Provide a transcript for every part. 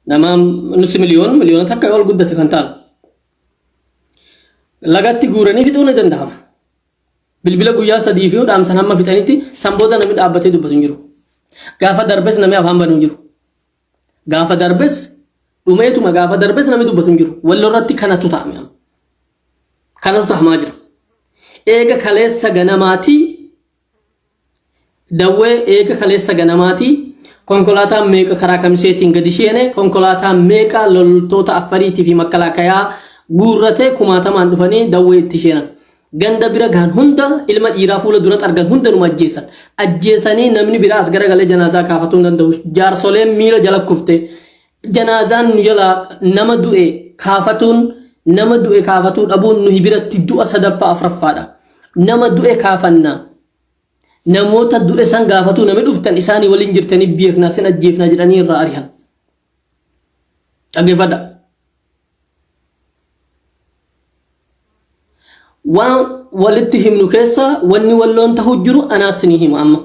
Nama nusi miliyoona miliyoona takka ol guddate kan ta'an. Lagatti guuranii fixuu ni danda'ama. Bilbila guyyaa sadii fi dhaamsan hamma fixanitti san booda namni dhaabbatee dubbatu hin jiru. Gaafa darbes namni afaan banu hin jiru. Gaafa darbes dhumeetuma gaafa darbes namni dubbatu hin jiru. Walloo irratti kanatu ta'ame amma. Kanatu ta'amaa jira. Eega kaleessa ganamaatii Dawwee eega kaleessa ganamaatii konkolaataan meeqa karaa kamiseetiin gadi sheene konkolaataan meeqa loltoota affariitii fi makkalaakayaa guurratee kumaatamaan dhufanii dawwee itti sheenan. Ganda bira gahan hunda ilma dhiiraa fuula duratti argan hunda numa ajjeesan. Ajjeesanii namni biraa as garagalee janaazaa kaafatuu hin danda'u. Jaarsoleen miila jala kufte. Janaazaan nu jalaa nama du'e kaafatuun nama du'e kaafatuu dhabuun nuhi biratti du'a sadaffaa afraffaadha. Nama du'e kaafanna. Namoota du'e san gaafatuu nami dhuftan isaanii waliin jirtanii beeknaa sin ajjeefnaa jedhanii irraa arihan. Dhaggeeffadha. Waan walitti himnu keessa wanni walloon ta'uu jiru anaas sinii hima amma.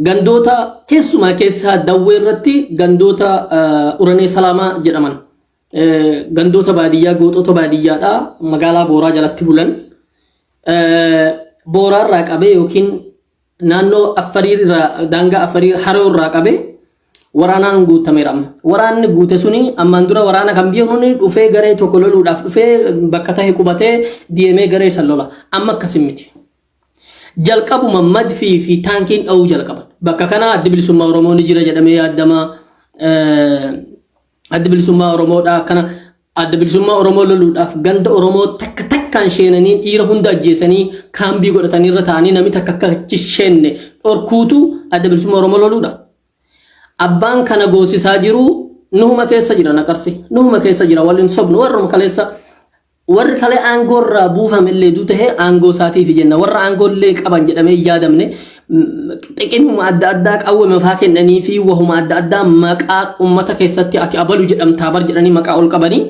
Gandoota keessumaa keessaa dawwee irratti gandoota Uranee Salaamaa jedhaman. Gandoota baadiyyaa gooxota baadiyyaadhaa magaalaa Booraa jalatti bulan. Booraa irraa qabee yookiin naannoo Affarii irraa daangaa Affarii Haroo irraa qabee waraanaan guutameera amma. Waraanni guute suni ammaan dura waraana kan biyya nuni dhufee garee tokko loluudhaaf dhufee bakka tahe qubatee deemee garee san lola. Amma akkasin miti. Jalqabuma madfii fi taankiin dha'uu jalqaban. Bakka kana addi bilisummaa Oromoo ni jira jedhamee yaadama. Addi bilisummaa Oromoodha akkana adda bilisummaa Oromoo loluudhaaf ganda Oromoo takka takkaan sheenanii dhiira hunda ajjeesanii kaambii godhatanii irra ta'anii namni takka akka achi sheenne dhorkuutu adda bilisummaa Oromoo loluudha. Abbaan kana goosisaa jiru nuhuma keessa jira naqarsi nuhuma keessa jira waliin sobnu warruma kaleessa Warri kalee aangoo irraa buufame illee du ta'e aangoo isaatiifi jenna. Warra aangoo illee qaban jedhamee hin yaadamne xiqimuma adda addaa qawwema faa kennanii fi wahuma adda addaa maqaa uummata keessatti ati abalu jedhamtaa bar jedhanii maqaa ol qabanii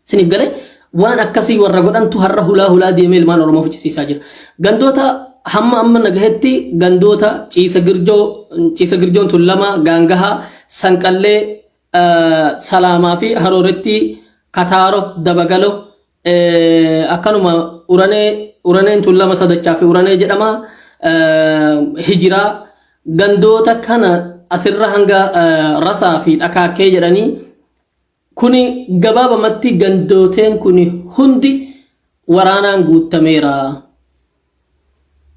siniif galee waan akkasii warra godhantu har'a hulaa hulaa deemee ilmaan Oromoo fichisiisaa jira. Gandoota hamma amma nagahetti gandoota ciisa girjoo ciisa girjoon tun lama gaangahaa sanqallee Salaamaa fi Harooretti Kataaro, Dabagalo, akkanuma Uranee, Uraneen tun lama sadachaa fi Uranee jedhama. Hijiraa gandoota kana asirra hanga Rasaa fi Dhakaakkee jedhanii kuni gabaabamatti gandooteen kuni hundi waraanaan guuttameera.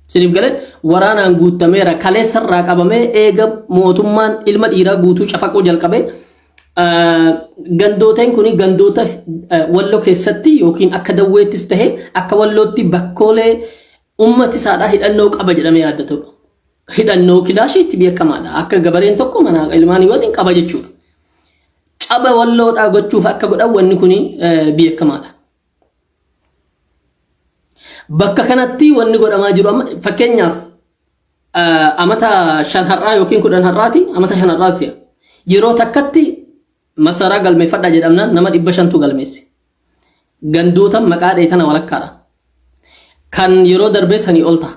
Siniif galee waraanaan guuttameera kaleessa irraa qabamee eega mootummaan ilma dhiiraa guutuu cafaquu jalqabe gandooteen kun gandoota wallo keessatti yookiin akka dawweettis tahe akka wallootti bakkoolee ummati isaadhaa hidhannoo qaba jedhamee yaaddatudha. Hidhannoo kilaashiitti beekamaadha. Akka gabareen tokko mana ilmaanii waliin qaba jechuudha. Caba walloodhaa gochuuf akka godhan wanni kun beekamaadha. Bakka kanatti wanni godhamaa jiru amma fakkeenyaaf amata 5 har'aa yookiin 10 har'aati amata 5 har'aa si'a. Yeroo takkatti masaraa galmeeffadhaa jedhamnaan nama 500tu galmeesse. Gandoota maqaa dha'e tana walakkaadha. Kan yeroo darbee sanii ol ta'a.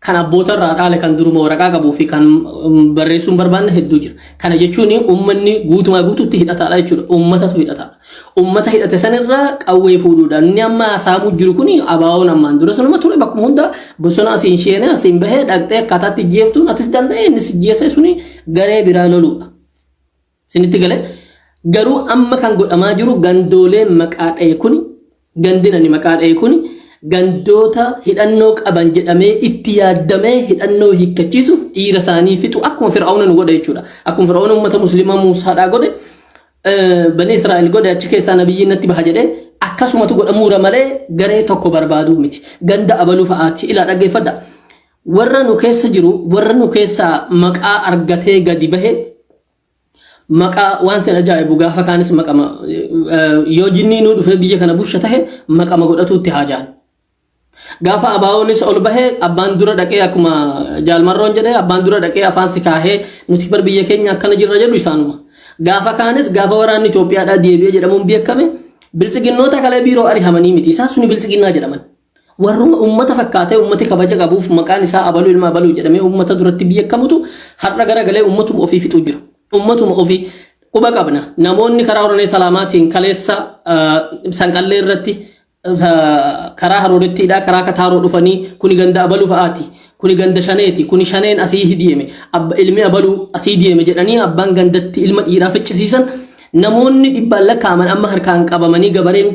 Kan abboota irraa dhaale kan duruma waraqaa qabuu fi kan barreessuu hin barbaanne hedduu jira. Kana jechuun uummanni guutumaa guutuutti hidhataadha jechuudha. Uummatatu hidhataadha. Uummata hidhate sanirraa qawwee fuudhuudha. Inni amma saamuu jiru kun abaawoon ammaan dura sanuma ture bakkuma hunda bosona asiin sheenee asiin bahee dhaqxee akkaataatti jeeftuun atis danda'e innis jeesee suni garee biraa loluudha. Isinitti gale garuu amma kan godhamaa jiru gandoolee maqaa dha'e kuni gandin ani maqaa dha'e kuni gandoota hidhannoo qaban jedhamee itti yaaddamee hidhannoo hiikkachiisuuf dhiira isaanii fixu akkuma fir'aawna nu godhe jechuudha. Akkuma fir'aawna uummata musliimaa Muusaadhaa godhe bani Israa'el godhe achi keessaa nabiyyiin natti baha jedhee akkasumatu godhamuura malee garee tokko barbaaduu miti. Ganda abaluu fa'aati. Ilaa dhaggeeffadha. Warra nu keessa jiru warra nu keessaa maqaa argatee gadi bahe maqaa waan sin ajaa'ibu gaafa kaanis maqama yoo jinnii nuu dhufee biyya kana busha tahe maqama godhatuutti haajaan. Gaafa abaa'oonis ol bahe abbaan dura dhaqee akkuma jaalmarroon jedhee abbaan dura dhaqee afaan si kaahee nuti bar biyya keenya akkana jirra jedhu isaanuma. Gaafa kaanis gaafa waraanni Itoophiyaadhaa deebi'ee jedhamuun beekame biltsiginnoota kalee biiroo arihamanii miti isaan suni biltsiginnaa jedhaman. Warruma ummata fakkaatee ummati kabaja qabuuf maqaan isaa abaluu ilma abaluu jedhamee ummata duratti beekamutu har'a garagalee ummatuma ofii fixuu jira. Ummatuma ofii quba qabna. Namoonni karaa Oronee Salaamaatiin kaleessa Sanqallee irratti karaa Haroorettiidhaa karaa Kataaroo dhufanii kuni ganda abaluu fa'aati. Kuni ganda shaneeti. Kuni shaneen asii deeme. Ilmi abaluu asii deeme jedhanii abbaan gandatti ilma dhiiraa ficcisiisan. Namoonni dhibbaan lakkaa'aman amma harkaan qabamanii gabareen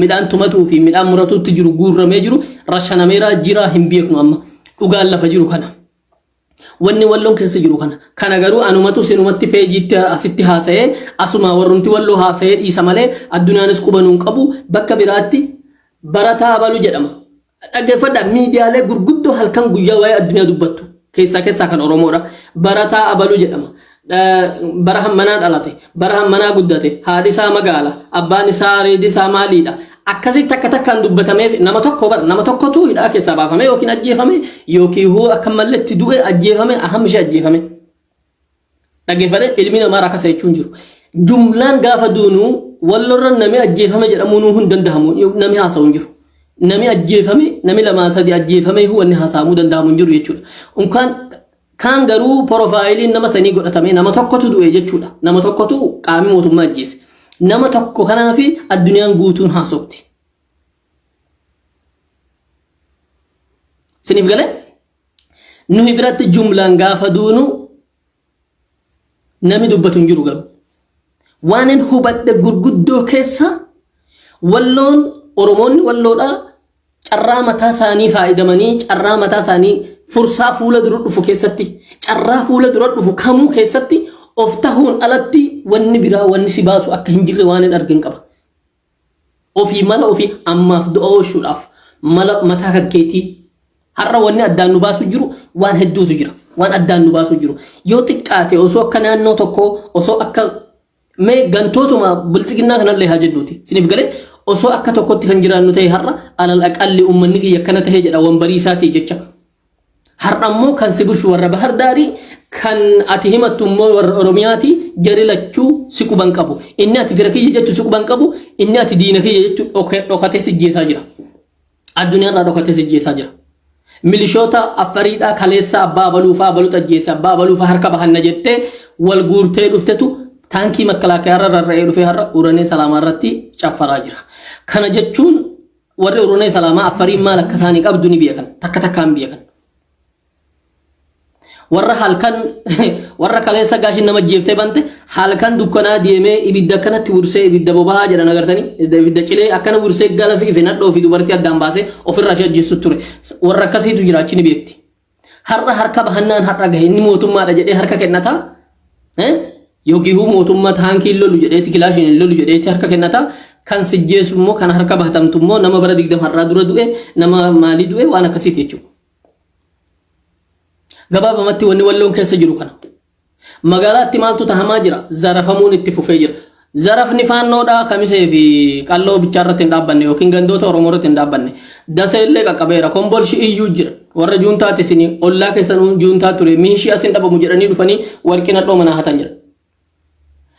midhaan tumatuu fi midhaan muratuutti jiru guurramee jiru rashanameeraa jiraa hin beeknu amma. Dhugaan lafa jiru kana. Wanni walloon keessa jiru kana. Kana garuu anumatu sinumatti peejiitti asitti haasa'ee asuma warrumti walloo haasa'ee dhiisa malee addunyaanis quba nuun qabu bakka biraatti barataa abalu jedhama. Dhaggeeffadhaa miidiyaalee gurguddoo halkan guyyaa waa'ee addunyaa dubbattu keessaa keessaa kan Oromoodha. Barataa abalu jedhama. Bara hammanaa dhalate, bara hammanaa guddate, haadhi isaa magaala, abbaan isaa reedi isaa maaliidha. Akkasitti akka takkaan dubbatameef nama tokko bar nama tokkotu hidhaa keessaa baafame yookiin ajjeefame yookiin huu akka malletti du'e ajjeefame aham ishee ajjeefame. Dhaggeeffadhe ilmi namaa rakasa jechuun jiru. Jumlaan gaafa duunu wallorra nami ajjeefame jedhamuu nuu hin danda'amu nami haasa'u hin jiru. Nami ajjeefame nami lamaa sadi ajjeefame huu wanni haasa'amuu danda'amu hin jiru jechuudha. Unkaan kaan garuu porofaayiliin nama sanii godhatamee nama tokkotu du'e jechuudha. Nama tokkotu qaamni mootummaa ajjeese. Nama tokko kanaafi addunyaan guutuun haasofti. Siniif galee? Nuhi biratti jumlaan gaafa duunu nami dubbatu hin jiru garuu. Waanin hubadhe gurguddoo keessa walloon Oromoonni walloodhaa carraa mataa isaanii faayidamanii carraa mataa isaanii fursaa fuula dura dhufu keessatti carraa fuula dura dhufu kamuu keessatti of tahuun alatti wanni biraa wanni si baasu akka hin jirre waan hin argin qaba. Ofii mala ofii ammaaf du'a oolchuudhaaf mala mataa kan keetii har'a wanni addaan nu baasu jiru waan hedduutu jira. Waan addaan nu baasu jiru. Yoo xiqqaate osoo akka naannoo tokkoo osoo akka mee gantootuma bilxiginnaa kanallee haa jennuuti. Isiniif galee osoo akka tokkotti kan jiraannu ta'e har'a alal aqalli uummanni kiyya akkana ta'e jedha wanbarii isaatii jecha. Har'a immoo kan si bushu warra Bahar Daarii kan ati himattu immoo warra Oromiyaati jari lachuu si quban qabu. Inni ati fira kiyya jechu si quban qabu inni ati diina kiyya jechu dhokatee si jeesaa jira. Addunyaarraa dhokatee si jeesaa jira. Milishoota affariidhaa kaleessa abbaa abaluu fa'aa abaluutu ajjeese abbaa abaluu fa'aa harka bahanna jettee wal guurtee dhuftetu taankii makkalaakayaarra rarra'ee dhufee har'a uranee salaamaa irratti caffaraa jira. Kana jechuun Warri Urunee Salaamaa Affariin maal akka isaanii qabdu ni beekan. Takka takkaan beekan. Warra halkan warra kaleessa gaashin nama jeeftee bante halkan dukkanaa deemee ibidda akkanatti wursee ibidda boba'aa jedhan agartanii ibidda cilee akkana wursee gala fi nadhoo fi dubartii addaan baasee ofirraa ishee ajjeessu ture. Warra akkasiitu jira achi ni beekti. Har'a harka bahannaan har'a gahe inni mootummaadha jedhee harka kennataa. Yookiin mootummaa taankii hin lolu jedheeti kilaashiin hin lolu jedheeti harka kennataa. Kan sijjeessu immoo kan harka bahatamtu immoo nama bara 20 har'aa dura du'e nama maalii du'e waan akkasiiti jechuudha. Gabaabamatti wanni walloon keessa jiru kana. Magaalaatti maaltu tahamaa jira? Zarafamuun itti fufee jira. Zarafni faannoodhaa kamisee fi qalloo bichaa irratti hin dhaabbanne yookiin gandoota Oromoo irratti hin dhaabbanne. Dasee illee qaqqabeera. Kombolshi iyyuu jira. Warra juuntaati isin ollaa keessan juuntaa ture miishii as hin dhabamu jedhanii dhufanii warqii nadhoo manaa hatan jira.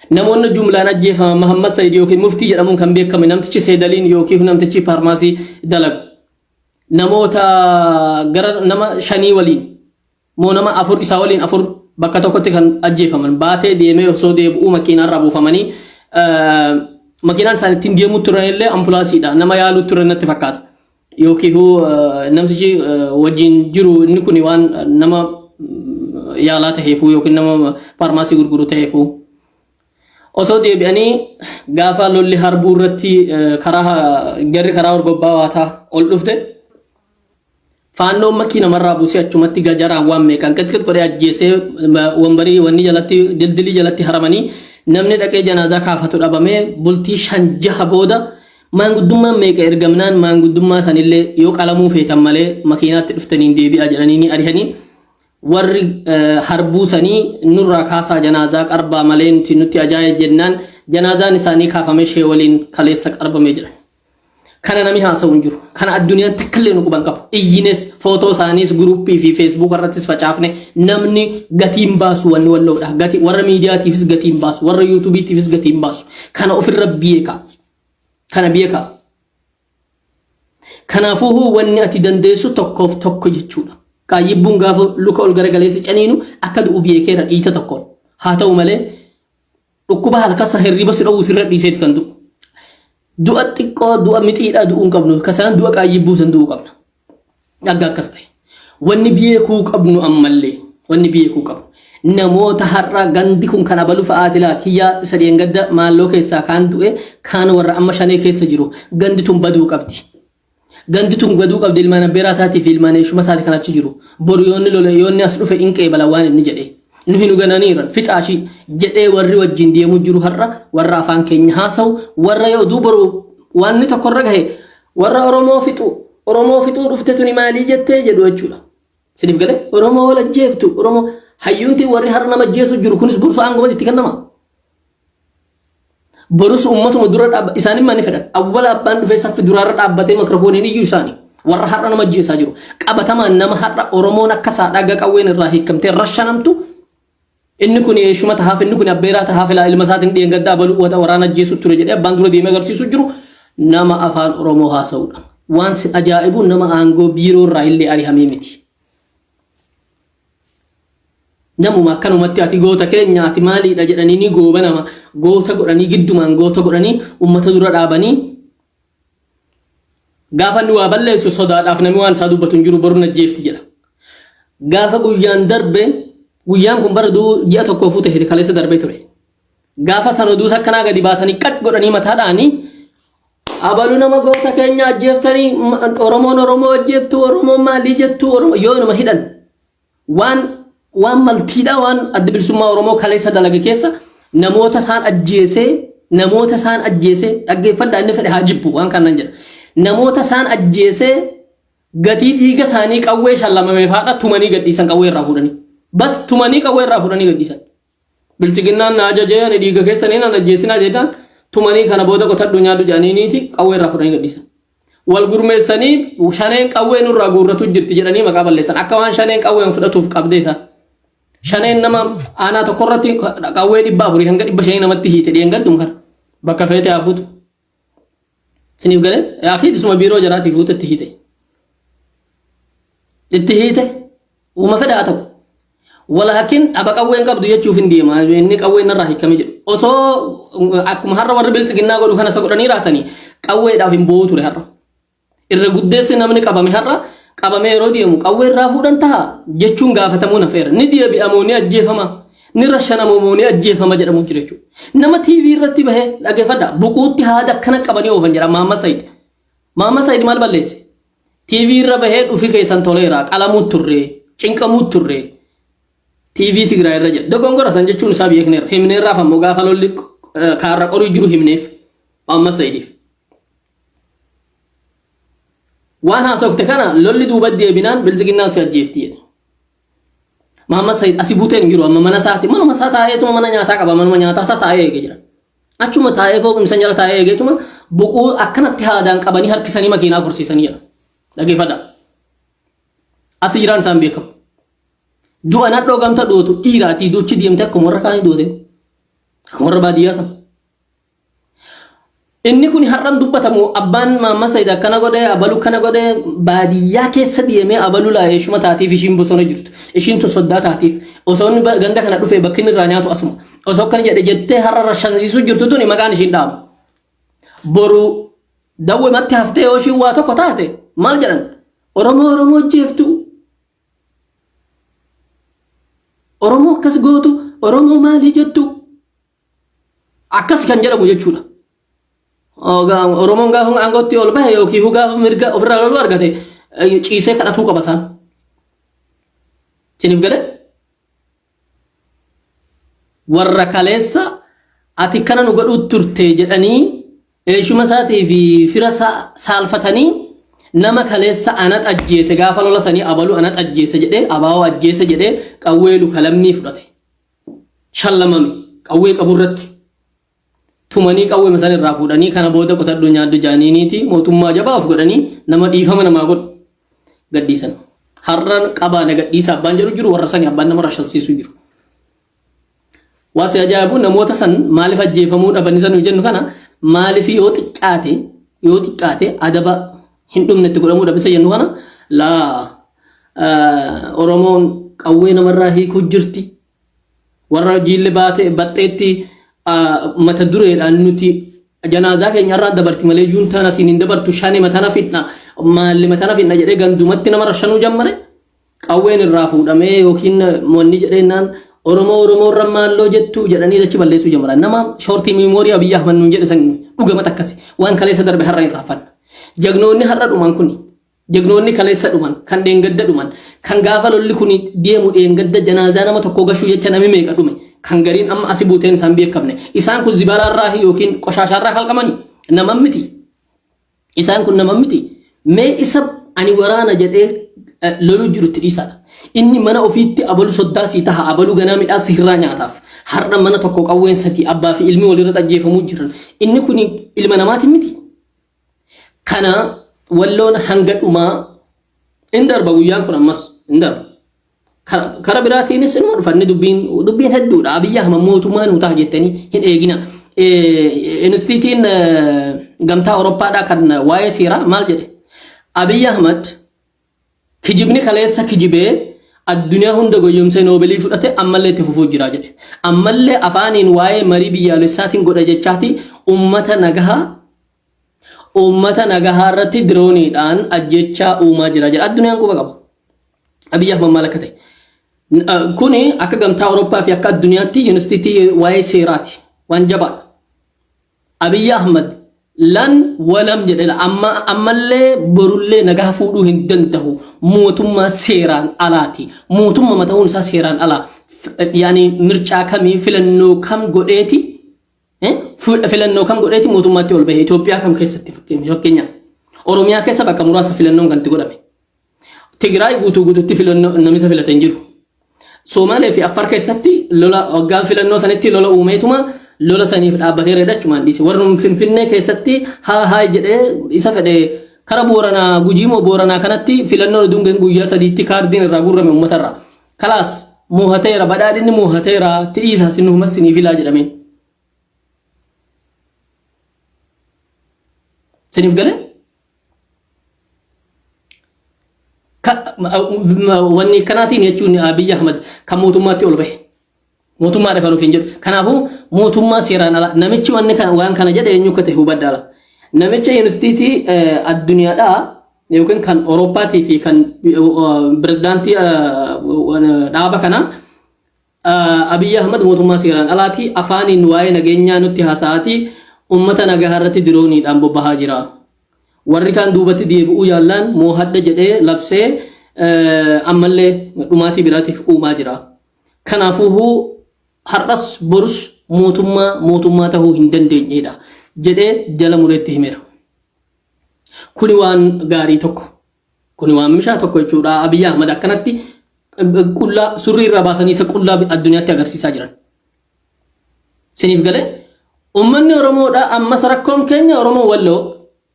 Namoonni jumlaan ajjeefaman Mahammad Sayid yookiin Muftii jedhamuun kan beekame namtichi Seedaliin yookiin namtichi faarmaasii dalagu. Namoota gara nama shanii waliin moo nama afur isaa waliin afur bakka tokkotti kan ajjeefaman baatee deemee osoo deebi'uu makiinaarraa buufamanii makiinaan isaan ittiin deemuu turan illee ambulaansiidha nama yaaluu turan natti fakkaata. Yookiin namtichi wajjin jiru inni kun waan nama yaalaa ta'eefuu yookiin nama faarmaasii gurguru ta'eefuu. Osoo deebi'anii gaafa lolli harbuu irratti karaa jarri karaa horgobbaa waataa ol dhufte Faannoon makkii namarraa buusee achumatti gajaraan waan meeqaan qixqix godhee ajjeesee wambarii wanni jalatti dildilii jalatti haramanii namni dhaqee janaazaa kaafatu dhabamee bultii shan jaha booda maanguddummaan meeqa ergamnaan maanguddummaa sanillee yoo qalamuu feetan malee makiinaatti dhuftaniin deebi'aa jedhanii ni arihanii warri harbuu sanii nurraa kaasaa janaazaa qarbaa malee nuti nutti ajaa'e jennaan janaazaan isaanii kaafamee shee waliin kaleessa qarbamee jiran. Kana nami haasa'u hin jiru. Kana addunyaan takka illee nu quban qabu. Iyyines footoo isaaniis guruppii fi feesbuuk irrattis facaafne namni gatiin baasu wanni walloodha. Gati warra miidiyaatiifis gatiin baasu, warra yuutuubiitiifis gatiin baasu. Kana ofirra beeka. Kana beeka. Kanaafuu wanni ati dandeessu tokkoof tokko jechuudha. Kaayyibbuun gaafa luka ol garagalee si caniinu akka du'u beekeera dhiita tokkoon. Haa ta'u malee dhukkuba halkasa hirriba si dhowwu sirra dhiiseeti kan du'u. Du'a xiqqoo du'a mixiidhaa du'uu hin qabnu. Kasaan du'a qaayyii san du'uu qabna. Dhagga akkas ta'e. Wanni beekuu qabnu ammallee wanni beekuu qabnu namoota har'a gandi kun kan abalu fa'aati laa kiyyaa isa dheengadda maalloo keessaa kaan du'e kaan warra amma shanee keessa jiru gandi tun baduu qabdi. Gandi tun baduu qabdi ilmaan abbeeraa isaatii fi ilmaan eeshuma isaati kan achi jiru. Boru yoonni lole yoonni as dhufe in qeebala waan inni jedhe. Nuhi nu gananiiran fixaashii jedhee warri wajjin deemu jiru har'a warra afaan keenya haasa'u warra yoo oduu boru wanni tokko irra gahe warra Oromoo fixu Oromoo fixuu dhufte tuni maalii jettee jedhu jechuudha. Siniif galee Oromoo wal ajjeeftu Oromoo hayyuunti warri har'a nama ajjeesu jiru kunis borsu aangumatti itti kennama. Borus uummatuma dura dhaabba isaanin maal ni fedhan awwala abbaan dhufee saffi duraarra dhaabbatee makirafooniin iyyuu isaani warra har'a nama ajjeesaa jiru qabatamaan nama har'a Oromoon akka saadhaa qawween irraa hiikamtee rashanamtu Inni kun eeshuma tahaaf inni kun abbeeraa tahaaf ilaa ilma isaatiin dheengadda abaluu wata waraana ajjeesu ture jedhee abbaan dura deemee agarsiisu jiru nama afaan Oromoo haasa'udha. Waan sin ajaa'ibu nama aangoo biiroo irraa illee ari'amee miti. Namuma akkanumatti ati goota keenya ati maaliidha jedhanii ni gooba nama goota godhanii giddumaan goota godhanii uummata dura dhaabanii gaafa inni waa balleessu sodaadhaaf namni waan isaa dubbatu hin jiru boru na jeefti jedha. Gaafa guyyaan darbe guyyaan kun bara duu ji'a tokkoofuu ta'e kaleessa darbee ture. Gaafa san oduus akkanaa gadi baasanii qac godhanii mataadhaanii abalu nama goota keenya ajjeeftanii Oromoon Oromoo ajjeeftu Oromoon maalii jettu Oromoo yoo nama hidhan waan waan maltiidha waan adda bilisummaa Oromoo kaleessa dalage keessa namoota isaan ajjeesee namoota isaan ajjeesee dhaggeeffadhaa inni fedhe haa jibbu waan kanan jedha namoota isaan ajjeesee gatii dhiiga isaanii qawwee shallamame faadha tumanii gadhiisan qawwee irraa fuudhanii bas tumanii qawwee irraa fuudhanii gadhiisan bilchiginnaan na ajajee ani dhiiga keessanii nan ajjeesinaa jedhaan tumanii kana booda qotadhu nyaadhu jedhaniiniiti qawwee irraa fuudhanii gadhiisan. Wal gurmeessanii shaneen qawwee nurraa guurratu jirti jedhanii maqaa balleessan akka waan shaneen qawween fudhatuuf qabdee isaa. Shaneen nama aanaa tokko irratti qawwee 400 hanga 500 namatti hiite dheengaddum kana bakka feete haa fuutu. Siniif galee akiiti suma biiroo jaraatii fuute itti hiite. Itti hiite uuma fedha haa ta'u. Walaakin dhaba qawween qabdu jechuuf hin deema inni qawween narraa hiikkame jedhu. Osoo akkuma har'a warri biltsiginnaa godhu kana isa godhanii raatanii qawweedhaaf hin boo'u ture har'a. Irra guddeessi namni qabame har'a qabamee yeroo deemu qawwee irraa fuudhan taha jechuun gaafatamuu nafeera. Ni deebi'amoo ni ajjeefama ni rashanamoo moo ni ajjeefama jedhamu jira jechuudha. Nama TV irratti bahee dhaggeeffadha buquutti haada akkana qabanii oofan jedha Maamma Sayid. Maamma Sayid maal balleesse? TV irra bahee dhufi keessan toleera qalamuu turre cinqamuu turre TV Tigraay irra jedha. Dogongora san jechuun isaa beekneerra. Himneerraaf ammoo gaafa lolli kaarra qorii jiru himneef Maamma Sayidiif. Waan haasofte kana lolli duuba deebinaan biltsiginnaan si ajjeefti jedhe. Mahammad Said asi buuteen hin jiru amma mana isaati manuma isaa taa'eetuma mana nyaataa qaba manuma nyaataa isaa taa'ee eegee jira. Achuma taa'ee fooqumsa jala taa'ee eegeetuma boquu akkanatti haadaan qabanii harkisanii makiinaa korsiisanii jedha. Dhageeffadha. Asi jiraan isaan beekamu. Du'a nadhoo gamta dhootu dhiiraatii duuchi deemte akkuma warra kaanii doote. Akkuma warra baadiyyaa sana. Inni kun har'an dubbatamu abbaan Maamma Sayid akkana godhe abalu kana godhe baadiyyaa keessa deemee abalu laa eeshuma taatiif ishiin bosona jirtu ishiin tun soddaa taatiif osoo inni ganda kana dhufee bakki inni irraa nyaatu asuma osoo akkana jedhe jettee har'a rashansiisuu jirtu tuni maqaan ishiin dhaamu. Boru dawwematti haftee yoo ishiin waa tokko taate maal jedhan Oromoo Oromoo jeeftu Oromoo akkas gootu Oromoo maalii jettu Akkas kan jedhamu jechuudha. Oromoon gaafa aangootti ol bahe yookiin gaafa mirga ofirraa loluu argate ciisee kadhatuu qaba isaan. Isiniif galee? Warra kaleessa ati kana nu godhuu turte jedhanii eeshuma isaatii fi fira saalfatanii nama kaleessa anat ajjeese gaafa lola sanii abalu anat ajjeese jedhee abaawoo ajjeese jedhee qawwee luka lammii fudhate. Shallamame qawwee qabu irratti tumanii qawwee isaan irraa fuudhanii kana booda qotadhu nyaadhu jaaniiniiti mootummaa jabaa of godhanii nama dhiifama namaa godhu gadhiisan. Har'a qabaa na gadhiisa abbaan jedhu jiru warra sani abbaan nama rashansiisu jiru. Waa si ajaa'ibu namoota san maaliif ajjeefamuu dhaban isa nuyi jennu kana maaliif yoo xiqqaate yoo xiqqaate adaba hin dhumne itti godhamuu dhabe isa jennu kana laa Oromoon qawwee namarraa hiikuu jirti. Warra jiille baate baxxeetti mata dureedhaan nuti janaazaa keenya irraa dabarti malee juuntaan asiin hin dabartu shani matana fidna maalli matana fidna jedhee gandumatti nama rashanuu jammare. Qawween irraa fuudhamee yookiin wanni jedheennaan Oromoo Oromoo irra maalloo jettu jedhanii achi balleessuu jammaran. Nama shoortii miimoorii Abiyyi Ahmad nuun jedhe san dhugamata akkasi. Waan kaleessa darbe har'a irraanfanna. Jagnoonni har'a dhuman kuni jagnoonni kaleessa dhuman kan dheengadda dhuman kan gaafa lolli kun deemu dheengadda janaazaa nama tokko gashuu jecha nami meeqa dhume kan gariin amma asi buuteen isaan beekamne isaan kun zibalaarraa yookiin qoshaashaarraa kalqamani nama miti. Isaan kun nama miti. Mee isa ani waraana jedhee loluu jirutti dhiisaadha. Inni mana ofiitti abalu soddaa sii taha abalu ganaa midhaa sihirraa nyaataaf. Har'a mana tokko qawween sadii abbaa fi ilmi walirratti ajjeefamuu jiran. Inni kun ilma namaatiin miti. Kana walloon hanga dhumaa in darba guyyaan kun ammas in darba. Kara biraatiinis inuma dhufanne dubbiin dubbiin hedduudha. Abiyyi Ahmad mootummaa nuu ta'a jettanii hin eegina. Inistiitiin gamtaa Awurooppaadhaa kan waa'ee seeraa maal jedhe? Abiyyi Ahmad kijibni kaleessa kijibee addunyaa hunda goyyomsee noobelii fudhate ammallee itti fufuu jira jedhe. Ammallee afaaniin waa'ee marii biyyaalessaatiin godha jechaati uummata nagahaa uummata nagahaa irratti dirooniidhaan ajjechaa uumaa jira jedha. Addunyaan quba qaba. Abiyyi Ahmad maal akka ta'e. Kuni akka gamtaa Awurooppaa fi akka addunyaatti yuunivarsiitii waa'ee seeraati. Waan jabaadha. Abiyyi Ahmad lan walam jedhela amma ammallee borullee nagaa fuudhuu hin danda'u. Mootummaa seeraan alaati. Mootummaa ta'uun isaa seeraan alaa. Yaani mircaa kamii filannoo kam godheeti filannoo kam godheeti mootummaatti ol bahe Itoophiyaa kam keessatti fakkeenyaaf. Oromiyaa keessa bakka muraasa filannoon kan itti godhame. Tigraay guutuu guutuutti filannoo namisa filate hin jiru. Somaalee fi Affar keessatti lola waggaan filannoo sanitti lola uumeetuma lola saniif dhaabbatee reedhachumaan dhiise. Warri Finfinnee keessatti haa haa jedhee isa fedhe kara Booranaa Gujii moo Booranaa kanatti filannoon oduun ga'in guyyaa sadiitti kaardiin irraa guurrame uummatarraa. Kalaas moohateera badhaadhinni moohateera itti dhiisaa sinuhumas sinii filaa jedhameen. Siniif galee? Wanni kanaatiin jechuun Abiyyi Ahmad kan mootummaatti ol bahe. Mootummaadha kan ofiin jedhu. Kanaafuu mootummaa seeraan ala namichi wanni kana waan kana jedhe eenyu akka ta'e hubadhaala. Namicha yuunivarsiitii addunyaadhaa yookiin kan Awurooppaatii fi kan pirezidaantii dhaaba kanaa Abiyyi Ahmad mootummaa seeraan alaati afaaniin waa'ee nageenyaa nutti haasa'aati uummata nagaa irratti dirooniidhaan bobbahaa jira. Warri kaan duubatti deebi'uu yaallaan moohadha jedhee labsee ammallee dhumaatii biraatiif uumaa jira. Kanaafuu har'as borus mootummaa mootummaa ta'uu hin dandeenyedha jedhee jala mureetti himeera. Kuni waan gaarii tokko. Kuni waan mishaa tokko jechuudha. Abiyyi Ahmad akkanatti qullaa surrii irraa baasanii isa qullaa addunyaatti agarsiisaa jiran. Siniif galee uummanni Oromoodha ammas rakkoon keenya Oromoo Walloo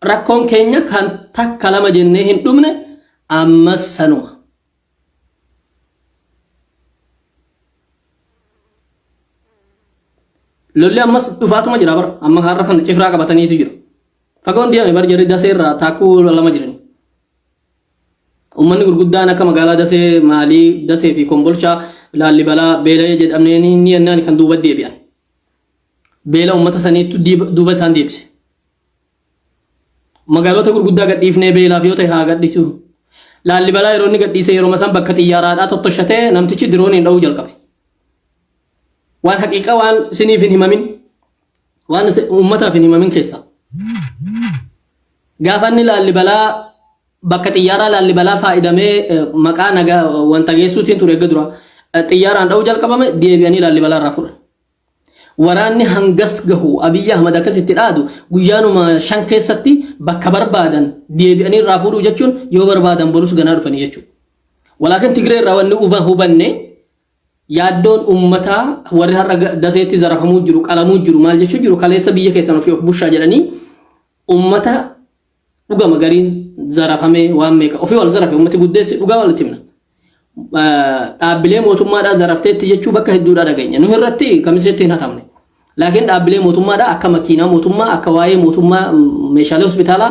rakkoon keenya kan takka lama jennee hin dhumne ammas sanuma. Lolli ammas dhufaatuma jira bara amma har'a kana cifraa qabataniitu jiru. Fagoon deeme bar jarri dasee irraa taakkuu lama jiran. Uummanni gurguddaan akka magaalaa Dasee, Maalii, Dasee fi Kombolchaa, Laallibalaa, Beela'ee jedhamnee ni yennaan kan duuba deebi'an. Beela uummata saniitu duuba isaan deebise. Magaalota gurguddaa gadhiifnee beelaaf yoo ta'e haa gadhiisu. Laallibalaa yeroo inni gadhiise yeroo isaan bakka xiyyaaraadhaa tottoshatee namtichi dirooniin dha'uu jalqabe. Waan haqiiqaa waan isiniif hin himamin waan uummataaf hin himamin keessaa. Gaafa inni Laallibalaa bakka xiyyaaraa Laallibalaa faayidamee maqaa nagaa wanta geessuutiin ture eegga dura xiyyaaraan dha'uu jalqabame deebi'anii Laallibalaa irraa fudhan. Waraanni hangas gahu Abiyyi Ahmad akkasitti dhaadu guyyaanuma 5 keessatti bakka barbaadan deebi'anii irraa fuudhuu jechuun yoo barbaadan borus ganaa dhufanii jechuudha. Walaakin Tigree irraa wanni hubanne Yaaddoon uummataa warri har'a daseetti zarafamuu jiru, qalamuu jiru, maal jechuu jiru kaleessa biyya keessan ofii of bushaa jedhanii uummata dhugama gariin zarafamee waan meeqa ofii wal zarafe uummati guddeessi dhugaa walitti himna. Dhaabbilee mootummaadhaa zarafteetti jechuu bakka hedduudhaa dhageenya. Nu irratti kamiseetti hin hatamne. Laakiin dhaabbilee mootummaadhaa akka makiinaa mootummaa akka waa'ee mootummaa meeshaalee hospitaalaa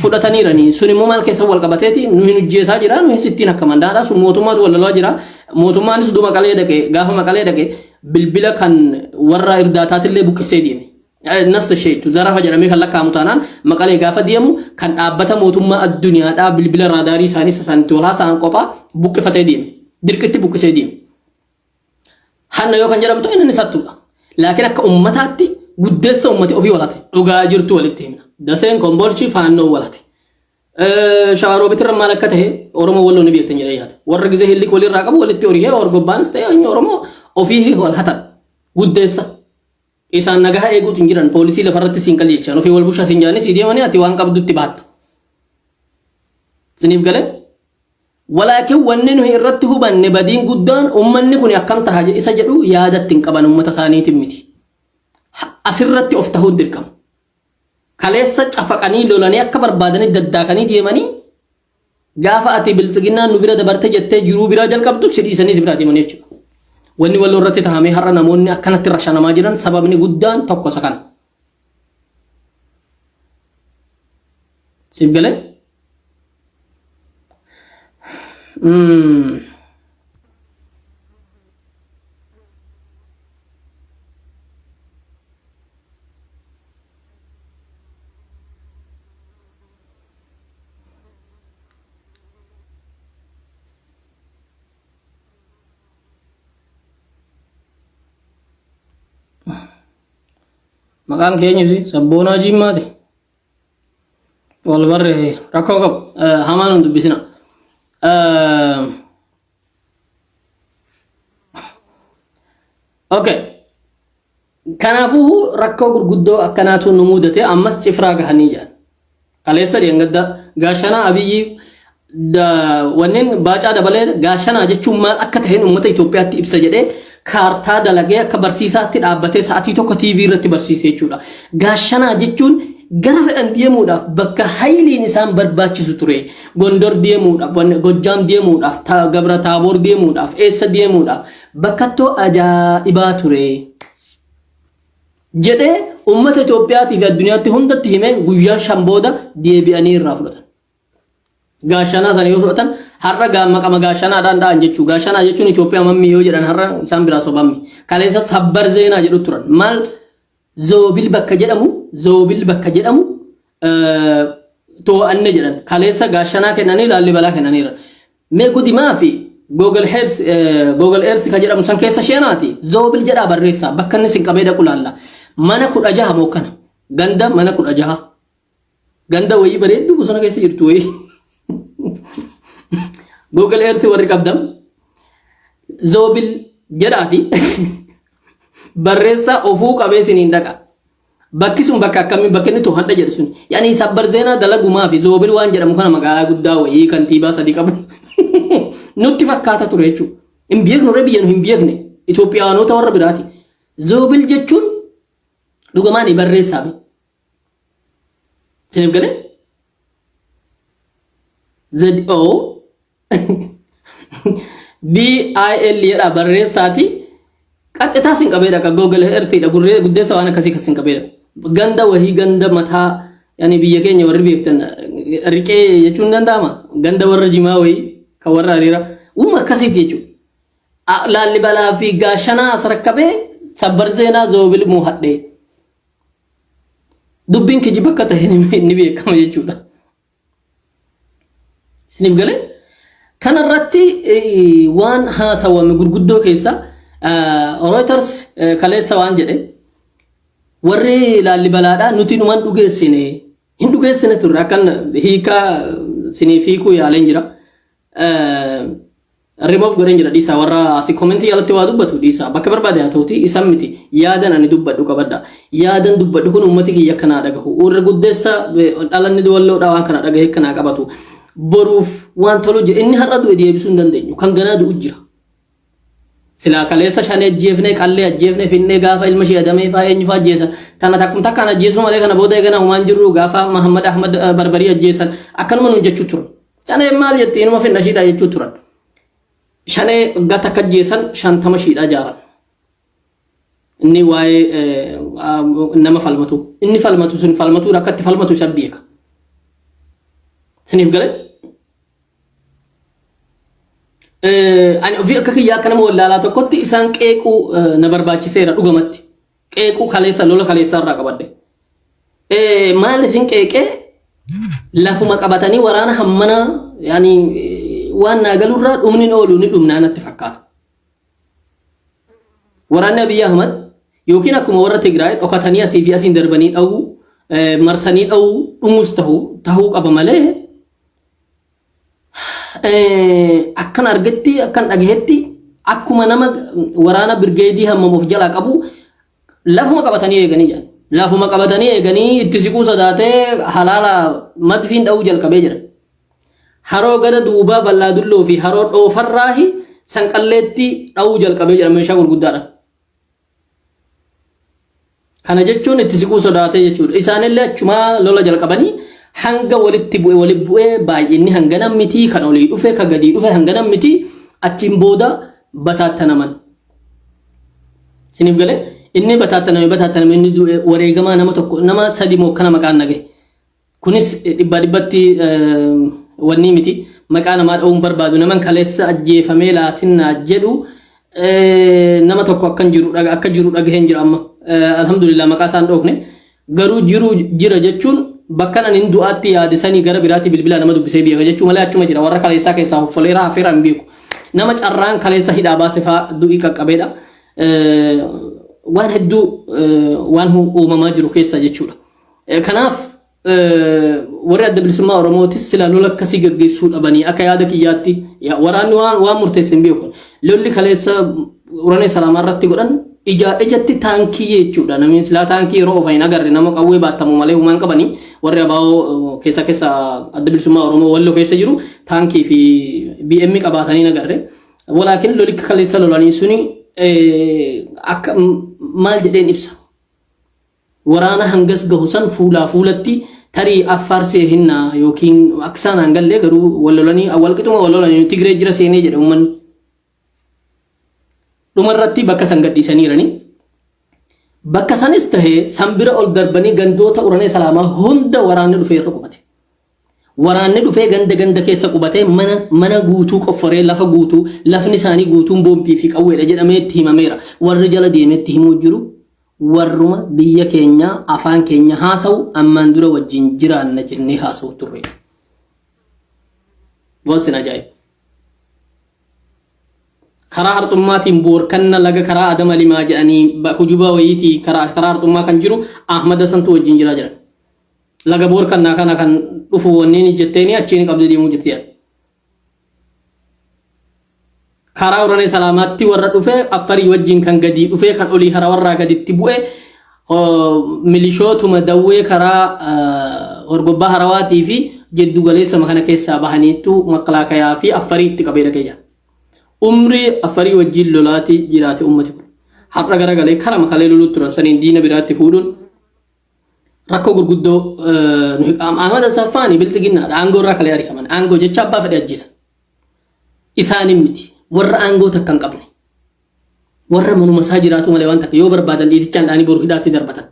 fudhataniirani. Sun immoo maal keessa wal qabateeti nu hin hojjeesaa jira nu hin sittiin akka mandaadha sun mootummaatu wal lolaa jira. Mootummaanis du maqalee dhaqe gaafa maqalee dhaqe bilbila kan warra irdaataatillee buqqisee deeme. Nafsa ishee jechuun zarafa jedhamee kan lakkaa'amu taanaan Maqalee gaafa deemu kan dhaabbata mootummaa addunyaadhaa bilbila raadaarii isaanii isa isaanitti wal haasa'an qophaa buqqifatee deeme. Dirqitti buqqisee deeme. Hanna yoo kan jedhamtu inni ni sattuudha. Laakiin akka ummataatti guddeessa ummati ofii walate. Dhugaa jirtu walitti himna. Daseen Kombolchi faannoo walate. Shawaroobitirra maal akka ta'e Oromoo walloo ni beektan jedhee yaada. Warra gizee hilliq walirraa qabu walitti horihee orgobbaanis ta'e inni Oromoo ofii wal hatan. Guddeessa. Isaan nagaha eeguutu hin jiran poolisii lafarratti siin qajeelchan ofii wal bushaa siin jedhanii sii deemanii ati waan qabdutti baatta. Siniif galee? Walaakin wanni nuyi irratti hubanne badiin guddaan ummanni kun akkam taha isa jedhu yaadatti hin qaban ummata isaaniitiin miti. Asirratti of tahuun dirqama. Kaleessa cafaqanii lolanii akka barbaadanii daddaakanii deemanii gaafa ati biltsiginnaan nu bira dabarte jettee jiruu biraa jalqabdu si dhiisanii si biraa deeman jechuudha. Wanni walloo irratti tahamee har'a namoonni akkanatti rashanamaa jiran sababni guddaan tokko isa kana. Siif galee? Maqaan keenyus sabboonaa Jimmaati. Wal barre rakkoo qabu. Hamaan hin dubbisina. Okay. Kanaafuu rakkoo gurguddoo akkanaatu nu mudate ammas cifraa gahanii jedhan. Kaleessa dheengadda gaashanaa Abiyyi wanneen baacaa dabalee gaashanaa jechuun maal akka ta'een uummata Itoophiyaatti ibsa jedhee kaartaa dalagee akka barsiisaatti dhaabbatee sa'atii tokko TV irratti barsiise jechuudha. Gaashanaa jechuun gara fedhan deemuudhaaf bakka hayliin isaan barbaachisu ture. Gondor deemuudhaaf, Gojjaam deemuudhaaf, Gabra Taaboor deemuudhaaf, eessa deemuudhaaf bakkattoo ajaa'ibaa ture. Jedhee uummata Itoophiyaatii fi addunyaatti hundatti himee guyyaa 5 booda deebi'anii irraa fudhatan. Gaashanaa sana yoo fudhatan har'a maqama gaashanaadhaan dha'an jechuu. Gaashanaa jechuun Itoophiyaa mammii yoo jedhan har'a isaan biraa sobammi. Kaleessa sabbar zeenaa jedhu turan. Maal zoobil bakka jedhamu zoobil bakka jedhamu too'anne jedhan. Kaleessa gaashanaa kennanii laallibalaa kennaniira. Mee gudimaa fi Google Earth, Google Earth ka jedhamu san keessa sheenaati zoobil jedhaa barreessaa bakka inni sin qabee dhaqu laalla. Mana 16 moo kana ganda mana 16 ganda wayii bareedduu bosona keessa jirtu wayii. Google Earth warri qabdan zoobil jedhaati barreessaa ofuu qabee siniin dhaqa. Bakki sun bakka akkamii bakki inni to'adha jedhu sun. Yaani sabbar zeenaa dalagumaa fi zoobil waan jedhamu kana magaalaa guddaa wayii kantiibaa sadii qabu nutti fakkaata ture jechuudha. Hin beeknu ree biyya nu hin beekne Itoophiyaanota warra biraati. Zoobil jechuun dhugamaan barreessaa be. Siniif galee? Z O B I L jedha barreessaati. Qaxxitaa sin qabee dhaqa Google Earth dha gurree guddeessa waan akkasii kan sin qabee dhaqa. Ganda wahii ganda mataa yani biyya keenya warri beektan riqee jechuun danda'ama. Ganda warra jimaa wahii kan warra hariira uuma akkasiiti jechuudha. Laallibalaa fi gaashanaa as rakkabee sabbar zeenaa zoobil moohadhee. Dubbiin kijiba akka ta'e ni beekama jechuudha. Isiniif galee? Kanarratti waan haasawame gurguddoo keessa Reuters kaleessa waan jedhe warri laallibalaadhaa nuti numan dhugeessine hin dhugeessine turre akkan hiikaa siniif hiikuu yaaleen jira. Remove godheen jira dhiisaa warra asii komentii jalatti waa dubbatu dhiisaa bakka barbaade haa ta'uti isan miti yaadan ani dubbadhu qabadha yaadan dubbadhu kun uummati kiyya akkanaa dhagahu warra guddeessa dhalanni walloodhaa waan kana dhagahee akkanaa qabatu boruuf waan tolu jira inni har'a du'e deebisuu hin dandeenyu kan ganaa du'u jira. Silaa kaleessa shanee ajjeefnee qallee ajjeefnee finnee gaafa ilma ishee adamee faa eenyu faa ajjeesan tana takkum takkaan ajjeesuu malee kana booda eegana humaan jirru gaafa Mahammad Ahmad Barbarii ajjeesan akkanuma nuun jechuu turan. Shaneen maal jetti inuma finna shiidhaa jechuu turan. Shanee waggaa takka ajjeesan 50 shiidhaa jaaran. Inni waa'ee nama falmatu. Inni falmatu sun falmatuun akka itti falmatu isa beeka. Siniif galee? Ani ofii akka kiyyaa akka nama wallaalaa tokkotti isaan qeequu na barbaachiseera dhugamatti. Qeequu kaleessa lola kaleessaa irraa qabadhe. Maaliif hin qeeqee lafuma qabatanii waraana hammanaa yaani waan naa galurraa dhumni oolu ni dhumnaa natti fakkaata. Waraanni Abiyyi Ahmad yookiin akkuma warra Tigraay dhokatanii asii fi asiin darbanii dha'uu marsanii dha'uu dhumuus tahuu qaba malee akkan argetti akkan dhagahetti akkuma nama waraana birgeedii hammam of jalaa qabu lafuma qabatanii eeganii jedhan. Lafuma qabatanii eeganii itti siquu sodaatee halaala madfiin dha'uu jalqabee jira. Haroo gara duubaa bal'aa dulloo fi haroo dhoofarraahi sanqalleetti dha'uu jalqabee jira meeshaa gurguddaadhaan. Kana jechuun itti siquu sodaatee jechuudha. Isaanillee achumaa lola jalqabanii hanga walitti bu'e walitti bu'ee baay'inni hangana miti kan olii dhufe kan gadii dhufe hangana miti achiin booda bataattanaman. Isiniif galee inni bataattaname bataattaname inni du'e wareegamaa nama tokko nama sadi moo akkana maqaan nagahe. Kunis dhibbaa dhibbatti wanni miti. Maqaa namaa dha'uun barbaadu. Naman kaleessa ajjeefamee laatinnaa jedhu nama tokko akkan jiru akka jiru dhagaheen jira amma. Alhamdulillah maqaa isaan dhoofne. Garuu jiru jira jechuun bakka ani hin du'aatti yaade sanii gara biraatti bilbila nama dubbisee beeka jechuu malee achuma jira. Warra kaleessaa keessaa hoffoleera hafeera hin beeku. Nama carraan kaleessa hidhaa baase fa'aa du'ii qaqqabeedha. Waan hedduu waan uumamaa jiru keessa jechuudha. Kanaaf warri adda bilisummaa Oromootis sila lola akkasii gaggeessuu dhabanii akka yaada kiyyaatti waraanni waan murteesse hin beeku. Lolli kaleessa uranee salaamaa irratti godhan ijaa ijatti taankii jechuudha. Namni silaa taankii yeroo ofa hin agarre nama qawwee baattamu malee humaan qabanii warri abaa'oo keessa keessa adda bilisummaa Oromoo walloo keessa jiru taankii fi BM qabaatanii hin agarre. Walaakin lolli kaleessa lolanii suni akka maal jedheen ibsa. Waraana hangas gahu san fuulaa fuulatti tarii Affaar seehinnaa yookiin akka isaan aan galle garuu wal lolanii wal qixuma wal lolanii Tigree jira seenee jedhe uummanni. Dhumarratti bakka san gadhiisaniirani. Bakka sanis tahee san bira ol darbanii gandoota uranee salaamaa hunda waraanni dhufee irra qubate. Waraanni dhufee ganda ganda keessa qubatee mana mana guutuu qofforee lafa guutuu lafni isaanii guutuun boombii fi qawweedha jedhamee itti himameera. Warri jala deemee itti himuu jiru warruma biyya keenyaa afaan keenya haasa'u ammaan dura wajjin jiraanna jennee haasa'u turre. Waan sin ajaa'ibu. Karaa harxummaatiin boorkanna laga karaa Adama Limaa jedhanii hujuba wayiitii karaa harxummaa kan jiru Ahmada santu wajjin jiraa jiran. Laga boorkannaa kana kan dhufu wanni jetteeni achiin qabdee deemuu jirti jedha. Karaa Uranee Salaamaatti warra dhufe Affarii wajjin kan gadii dhufee kan olii harawarraa gaditti bu'e milishootuma dawwee karaa horgobbaa harawaatii fi jiddu galeessa kana keessaa bahaniittu makkalaakayaa fi Affarii itti qabee dhaqee jira. Umrii Affarii wajjin lolaati jiraate ummati kun. Har'a garagalee kara makalee loluu turan saniin diina biraatti fuudhuun rakkoo gurguddoo Ahmad Asaffaani biltsiginnaadha. Aangoo irraa kalee ari'aman. Aangoo jecha abbaa fedhe ajjeesa. Isaanin miti. Warra aangoo takka hin qabne. Warra manuma isaa jiraatu malee waan takka yoo barbaadan dhiitichaan dhaanii boru hidhaatti darbatan.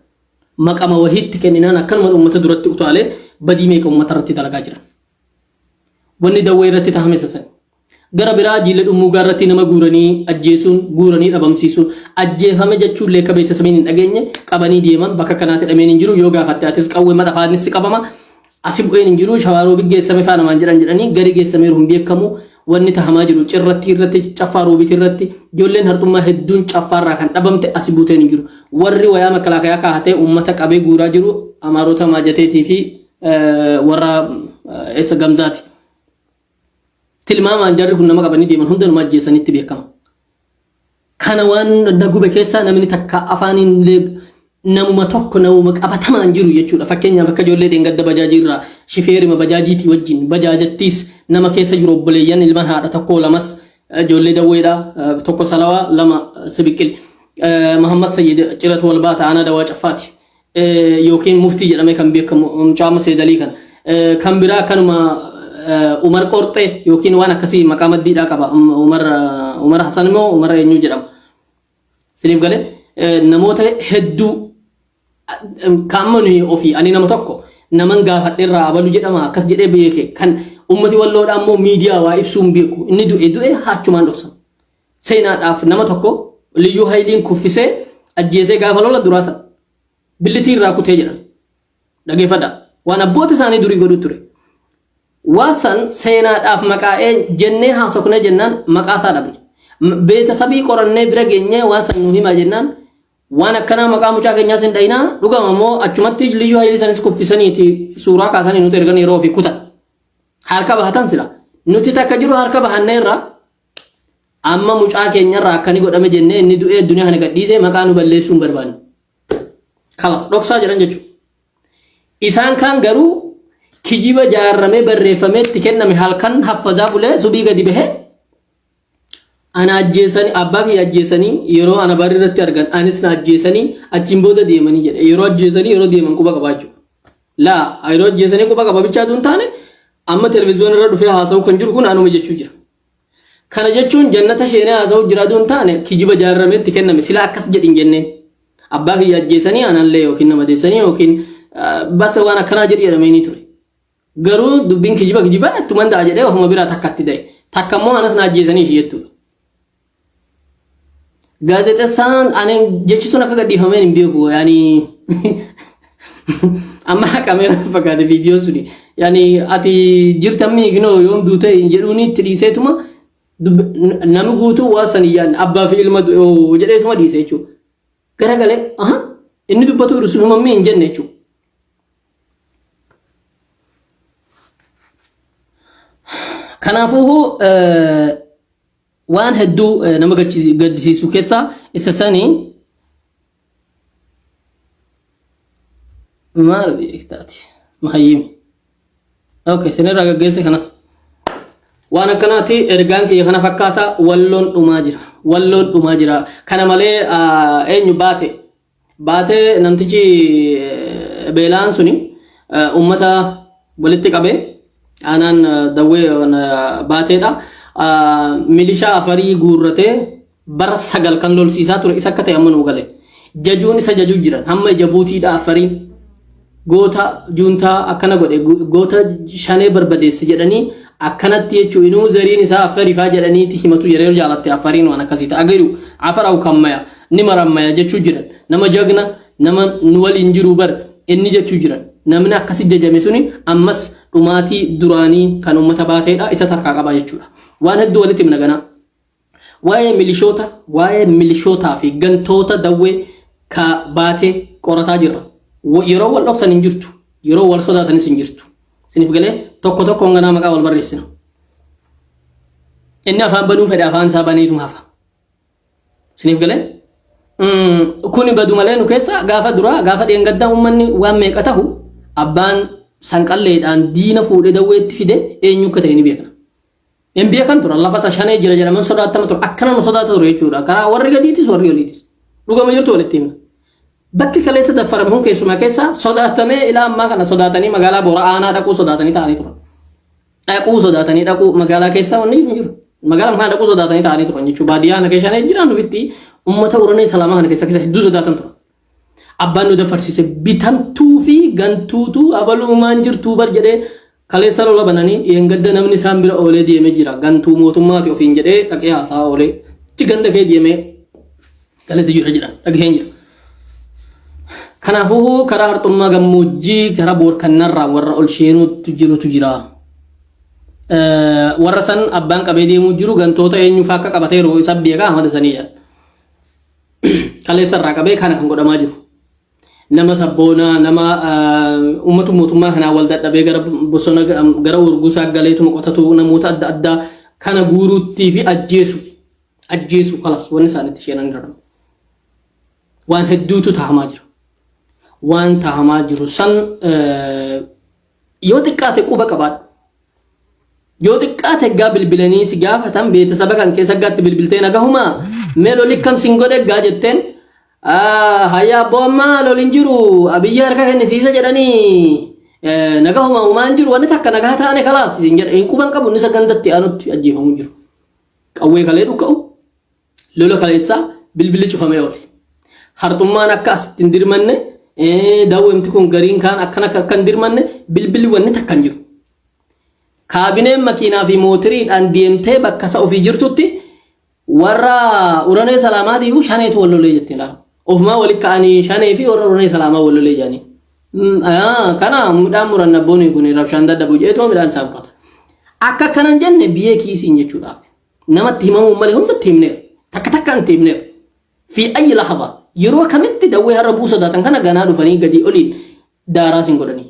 Maqama wahiitti kenninaan akkanuma uummata duratti utaalee badii meeqa uummata irratti dalagaa jira. Wanni dawwee irratti tahame isa sani. Gara biraa jiila dhummuugaa irratti nama guuranii ajjeesuun, guuranii dhabamsiisuun, ajjeefame jechuullee akka beeksisamiin hin dhageenye qabanii deeman bakka kanaatti hidhameen hin jiru yoo gaafatte atis qawwee maxafaanis si qabama asi bu'een hin jiru shawaaroobi geessame faa namaan jedhan jedhanii gari geessameeru hin beekamu wanni tahamaa jiru cirratti irratti caffaa roobiti irratti ijoolleen harxummaa hedduun caffaarraa kan dhabamte asi buuteen hin jiru warri wayaa makkalaakayaa kaahatee uummata qabee guuraa jiru amaarota maajateetii fi warra eessa gamzaati. Tilmaamaan jarri kun nama qabanii deeman hunda nama ajjeesanitti beekama. Kana waan na gube keessaa namni takka afaaniin illee namuma tokko namuma qabatamaan jiru jechuudha. Fakkeenyaaf akka ijoollee dheengadda bajaajii irraa shifeerima bajaajiitii wajjin bajaajattiis nama keessa jiru obboleeyyan ilmaan haadha tokkoo lamas ijoollee dawweedha tokko salawaa lama sibiqil. Mahammad Sayyid Ciratu Walbaata aanaa dawaa caffaati. Yookiin muftii jedhamee kan beekamu mucaa Seedalii kana. Kan biraa akkanuma Umar Qorxee yookiin waan akkasii maqaa maddiidhaa qaba. Umar Umar Hasan immoo Umar eenyu jedhama. Siniif galee namoota hedduu kan amma nuyi ofii ani nama tokko naman gaafadhe irraa abalu jedhama akkas jedhee beeke kan Ummati walloodhaa immoo miidiyaa waa ibsuu hin beeku. Inni du'e du'e haachumaan dhoksan. Seenaadhaaf nama tokko Liyyuu Hayiliin kuffisee ajjeesee gaafa lola duraa sana billitii irraa kutee jedhan. Dhageeffadhaa. Waan abboota isaanii durii godhu ture. Waan san seenaadhaaf maqaa jennee haasofnee jennaan maqaa isaa dhabne. Beetasabii qorannee bira geenyee waan san nu himaa jennaan waan akkanaa maqaa mucaa keenyaas hin dhayinaa dhugama immoo achumatti liyyuu hayilii sanis kuffisaniiti suuraa kaasanii nuti ergan yeroo ofii kutan. Harka bahatan sila. Nuti takka jiru harka bahanneerra amma mucaa keenyarraa akkani godhame jennee inni du'ee addunyaa kana gadhiisee maqaa nu balleessuu hin barbaannu. Kalas dhoksaa jedhan jechuudha. Isaan kaan garuu kijiba jaarramee barreeffamee itti kenname halkan haffazaa bulee subii gadi bahee ana ajjeesanii abbaa kiyya ajjeesanii yeroo ana barri irratti argan anis na ajjeesanii achiin booda deemanii jedhe yeroo ajjeesanii yeroo deeman quba qabaachuu. Laa yeroo ajjeesanii quba qaba bichaatu hin taane amma televezyiyoona irra dhufee haasa'uu kan jiru kun anuma jechuu jira. Kana jechuun jannata sheenee haasa'uu jiraatu hin taane kijiba jaarramee itti kenname sila akkas jedhin jenneen. Abbaa kiyya ajjeesanii anallee yookiin nama deessanii yookiin basa waan akkanaa jedhi jedhamee ni ture. Garuu dubbiin kijiba kijiba ittuman ta'a jedhee ofuma biraa takka itti da'e. Takka immoo anas na ajjeesanii ishii jettuudha. Gaazexessaan ani jechi sun akka gadhiifameen hin beeku yaani amma haqameera fakkaate viidiyoon suni yaani ati jirta kinoo yoom duute hin jedhuuni itti dhiiseetuma namni guutuu waan san hin yaadne abbaa fi ilma du'e oo jedheetuma dhiise jechuudha. Garagalee aha inni dubbatu jiru sun uumamni hin jenne jechuudha. Kanaafuu waan hedduu nama gaddisiisu keessaa isa sanii maal beektaati mahayyimi. Okay, isinirraa gaggeesse kanas. Waan akkanaati ergaan kiyya kana fakkaata walloon dhumaa jira. Walloon dhumaa jira. Kana malee eenyu baate Baatee namtichi beela'aan suni ummata walitti qabee aanaan dawwee baateedha. Milishaa afarii guurratee bara 9 kan lolsiisaa ture isa akka ta'e amma nuu gale. Jajuun isa jajuu jiran hamma jabuutiidha afariin. Goota juuntaa akkana godhe goota shanee barbadeesse jedhanii akkanatti jechuun inuu zariin isaa affarifaa jedhaniiti himatu yeroo jaalatte affariin waan akkasii ta'a agiru afaraw kammaya ni marammaya jechuu jiran nama jagna nama nu waliin jiru bar inni jechuu jiran namni akkasi jajame suni ammas dhumaatii duraanii kan ummata baateedha isa tarkaa qaba jechuudha waan hedduu walitti himna ganaa. Waa'ee milishoota, waa'ee milishootaa fi gantoota dawwee ka baatee qorataa jirra. Yeroo wal dhoksan hin jirtu. Yeroo wal sodaatanis hin jirtu. Isiniif galee tokko tokkoon ganaa maqaa wal barreessina. Inni afaan banuu fedhe afaan isaa baneetuma hafa. Isiniif galee? Kuni badu malee nu keessa gaafa duraa gaafa dheengaddaa uummanni waan meeqa tahu abbaan sanqalleedhaan diina fuudhee dawweetti fide eenyu akka ta'e ni beekna. Hin beekan turan lafa isa shanee jira jedhaman sodaatama ture akkana nu sodaata ture jechuudha. Karaa warri gadiitis warri oliitis. Dhugama jirtu walitti himna. Bakki kaleessa daffarame kun keessumaa keessa sodaatamee ilaa ammaa kana sodaatanii magaalaa Boora aanaa dhaquu sodaatanii ta'anii turan. Dhaquu sodaatanii dhaquu magaalaa keessa wanni jiru hin jiru. Magaalaa kana dhaquu sodaatanii ta'anii turan jechuudha. Baadiyyaa kana keessa shanee jiraan ofitti uummata uranee salaamaa kana keessa keessa hedduu sodaatan turan. Abbaan nu daffarsiise bitamtuu fi gantuutu abaluumaan jirtuu bar jedhee Kaleessa lola bananii dheengadda namni isaan bira oolee deemee jira. Gantuu mootummaati ofiin jedhee dhaqee haasaa oolee. Achi ganda kee deemee galate jira jedhan dhagaheen jira. Kanaafuu karaa harxummaa gammoojjii karaa boorkannarraa warra ol sheenuutu jirutu jira. Warra san abbaan qabee deemuu jiru gantoota eenyuufaa akka qabateeru isa beekaa amala sanii jedha. Kaleessa irraa qabee kana kan godhamaa jiru. Nama sabboonaa nama uummata mootummaa kanaa wal dadhabee gara bosona gara urgusaa galeetuma qotatu namoota adda addaa kana guuruuttii fi ajjeesu ajjeesu kalas wanni isaan itti sheenan irra waan hedduutu tahamaa jira. Waan tahamaa jiru san yoo xiqqaate quba qabaadhu. Yoo xiqqaate eggaa bilbilanii si gaafatan beetasaba kan keessa eggaatti bilbiltee nagahumaa mee loli kam sin godhe eggaa jetteen hayya abboo ammaa loli hin jiru abiyyi harka kennisiisa jedhanii nagahuma humaan jiru wanni takka nagaa taane kalaas sin jedha hin quban qabu inni sagantatti aanutti ajjeefamu jiru. Qawwee kalee dhukka'u lola kaleessaa bilbilli cufamee oole. Harxummaan akka asitti hin dirmanne daawwemti kun gariin kaan akkana akka hin dirmanne bilbilli wanni takka hin jiru. Kaabineen makiinaa fi mootiriidhaan deemtee bakka isa ofii jirtutti warra uranee salaamaatiif shaneetu wal lolee jettee laala. Ofumaa wali ka'anii shanee fi warra uranee salaamaa wal lolee jedhanii. Kana midhaan muranna abboonni kun rabshaan dadhabu jedheetuma midhaan isaa murata. Akka kanan jenne biyyee kiisiin jechuudhaaf. Namatti himamuu malee hundatti himneera. Takka takkaan itti himneera. Fi ayyi lahaba yeroo kamitti dawwee har'a bu'uu sodaatan kana ganaa dhufanii gadi oliin daaraa sin godhanii.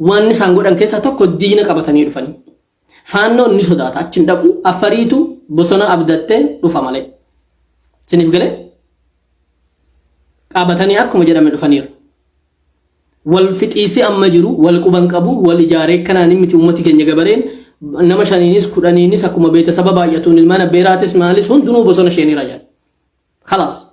Waan isaan godhan keessaa tokko diina qabatanii dhufanii. Faannoon ni sodaata achi hin dhaqu affariitu bosona abdattee dhufa malee. Siniif galee? Qabatanii akkuma jedhame dhufaniiru. Wal fixiisi amma jiru wal quban qabu wal ijaaree kanaan miti uummati keenya gabareen nama shaniinis kudhaniinis akkuma beetasaba baay'atuun ilmaan abbeeraatis maalis hundinuu bosona sheeniira jedha. Kalaas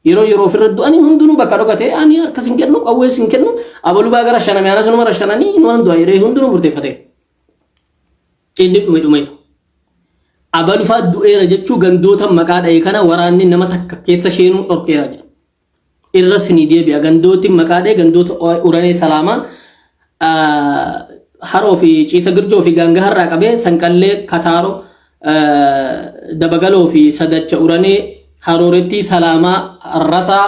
yeroo yeroo ofirra du'anii hundinuu bakka dhokate ani harkas hin kennu qawwees hin kennu abaluu baa gara shaname anas numa rashananii inumaan du'a jedhee hundinuu murteeffate. Inni dhume dhumeera. Abalufaa du'eera jechuu gandoota maqaa dha'e kana waraanni nama takka keessa sheenuu dhorkeera jedha. Irra sinii deebi'a gandooti maqaa dha'e gandoota uranee salaamaa haroo fi ciisa girjoo fi gaanga harraa qabee sanqallee kataaroo dabagaloo fi sadacha uranee haroorettii salaamaa rasaa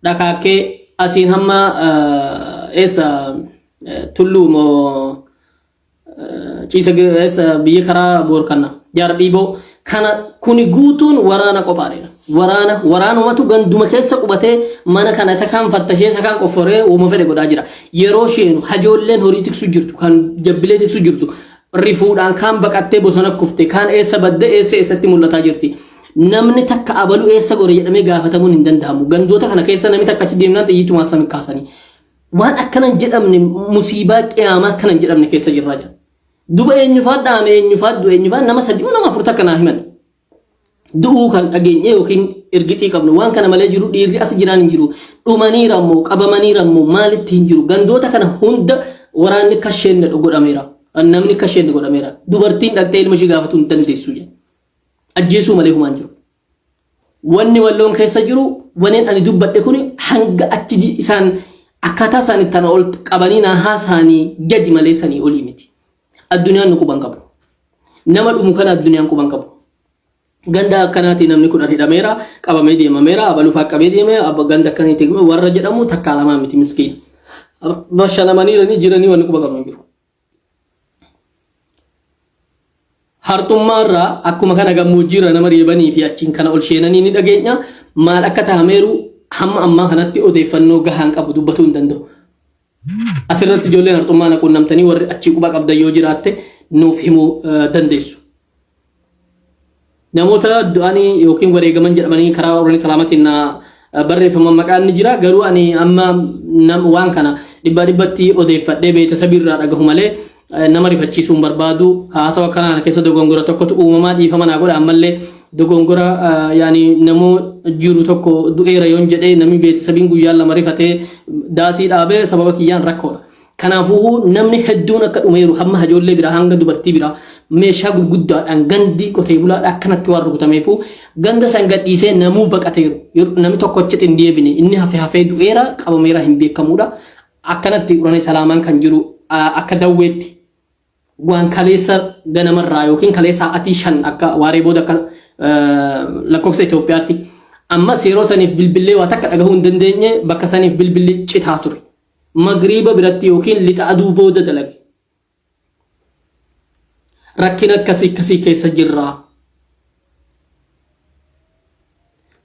dhakaakkee asiin hamma eessa tulluu moo ciisa eessa biyya karaa boorkanna jaara dhiiboo kana kuni guutuun waraana qophaadha. Waraana waraanumatu ganduma keessa qubatee mana kana isa kaan fattashee isa kaan qofforee uuma fedhe godhaa jira. Yeroo sheenu hajoolleen horii tiksu jirtu kan jabbilee tiksu jirtu rifuudhaan kaan baqattee bosona kufte kaan eessa badde eessa eessatti mul'ataa jirti. Namni takka abalu eessa gore jedhamee gaafatamuun hin danda'amu. Gandoota kana keessa namni takka achi deemnaan xiyyiitumaan sami kaasanii. Waan akkana hin jedhamne musiibaa qiyaamaa akkana hin jedhamne keessa jirraa jira. Duba eenyufaa dhaame eenyufaa du'e eenyufaa nama sadii moo nama afur takka naa himan. Du'uu kan dhageenye yookiin ergixii qabnu waan kana malee jiru dhiirri as jiraan hin jiru. Dhumaniira immoo qabamaniira immoo maalitti hin jiru. Gandoota kana hunda waraanni kasheenna godhameera. Namni kasheenna godhameera. Dubartiin dhaqxee ilma ishii gaafatuu hin dandeessu jedha. Ajjeesuu malee humaan jiru. Wanni walloon keessa jiru waneen ani dubbadhe kun hanga achi isaan akkaataa isaan itti ana ol qabanii naa haasaanii gadi malee sanii olii miti. Addunyaan nu quban qabu. Nama dhumu kana addunyaan quban qabu. Ganda akkanaatii namni kudhan hidhameera, qabamee deemameera, abaluu fa'aa qabee deeme, ganda akkaniitti warra jedhamu takkaa lamaa miti miskiina. Rashanamaniiranii jiranii wanni quba qabu hin jiru. Harxummaa irraa akkuma kana gammoojjii irra nama reebanii fi achiin kana ol sheenanii ni dhageenya. Maal akka tahameeru hamma ammaa kanatti odeeffannoo gahaan qabu dubbatuu hin danda'u. Asirratti ijoolleen harxummaa na quunnamtanii warri achii quba qabdan yoo jiraatte nuuf himuu dandeessu. Namoota du'anii yookiin wareegaman jedhamanii karaa Oromiyaa Salaamatiin na barreeffaman maqaan ni jira. Garuu ani amma waan kana dhibbaa dhibbatti odeeffadhee beeksisa irraa dhagahu malee nama rifachiisuu hin barbaadu. Haasawa kanaan keessa dogongora tokkotu uumamaa dhiifama naa godha ammallee dogongora yaani namoo jiru tokko du'eera yoon jedhee namni beeksisabiin guyyaan lama rifatee daasii dhaabee sababa kiyyaan rakkoodha. Kanaafuu namni hedduun akka dhumeeru hamma hajoollee biraa hanga dubartii biraa meeshaa gurguddaadhaan gandi qotee bulaadha akkanatti waan rukutameefu ganda san gadhiisee namuu baqateeru. Namni tokko achitti hin deebine inni hafe hafee du'eera qabameera hin beekamuudha. Akkanatti uranii salaamaan kan jiru akka dawweetti waan kaleessa ganamarraa yookiin kaleessa sa'aatii 5 akka waaree booda akka lakkoofsa Itoophiyaatti ammas yeroo saniif bilbillee waa takka dhagahuu hin dandeenye bakka saniif bilbilli citaa ture. Magriiba biratti yookiin lixa aduu booda dalage. Rakkina akkasii akkasii keessa jirra.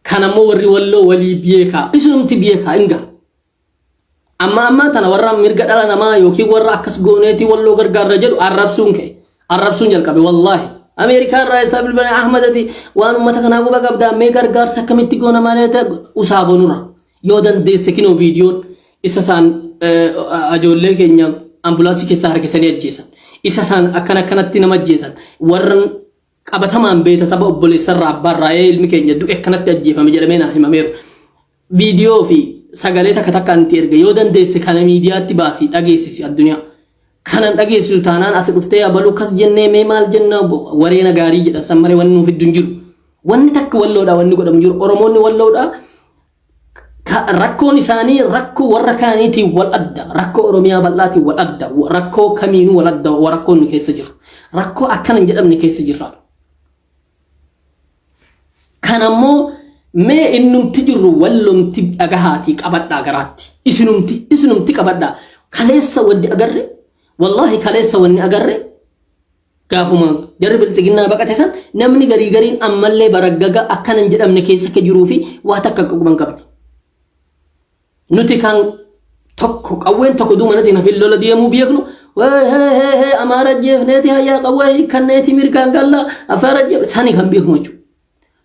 Kanammoo warri walloo walii beekaa. Isinumti beekaa hin gaha. Amma ammaa tana warra mirga dhala namaa yookiin warra akkas gooneetii walloo gargaarra jedhu arrabsuun ka'e. Arrabsuun jalqabe wallaahi. Ameerikaa irraa isaa bilbilan Ahmadati waan uummata kanaa quba qabdaa mee gargaarsa akkamitti goona malee usaa bonura. Yoo dandeesse kinoo viidiyoon isa isaan ijoollee keenya ambulaansii keessaa harkisanii ajjeesan. Isa isaan akkana akkanatti nama ajjeesan. Warra qabatamaan beeta saba obboleessarraa abbaarraa ilmi keenya du'e akkanatti ajjeefame jedhamee naa himameeru. Viidiyoo fi sagalee takka takkaan itti erga yoo dandeesse kana miidiyaatti baasii dhageessisi addunyaa. Kanan dhageessisu taanaan asi dhuftee abaluu kas jennee mee maal jenna wareena gaarii jedhan san malee wanni nuuf fiddu hin jiru. Wanni takka walloodha wanni godhamu jiru. Oromoonni walloodha rakkoon isaanii rakkoo warra kaaniitiin wal adda. Rakkoo Oromiyaa bal'aatiin wal adda. Rakkoo kamiinuu wal adda rakkoon nu keessa jiru. Rakkoo akkana hin jedhamne keessa jirra. Kanammoo mee innumti jirru wallumti dhagahaatii qabadhaa garaatti. Isinumti isinumti qabadhaa. Kaleessa wanni agarre wallaahi kaleessa wanni agarre gaafuma jarri bilxiginnaa baqate san namni garii gariin ammallee baraggaga akkana hin jedhamne keessa akka jiruu fi waa takka akka quban qabne. Nuti kan tokko qawween tokko duuma natti nafin lola deemuu beeknu hee amaara jeefneeti hayyaa qawwee hiikkanneeti mirgaan galla afaara jeef sani kan beeknu jechuudha.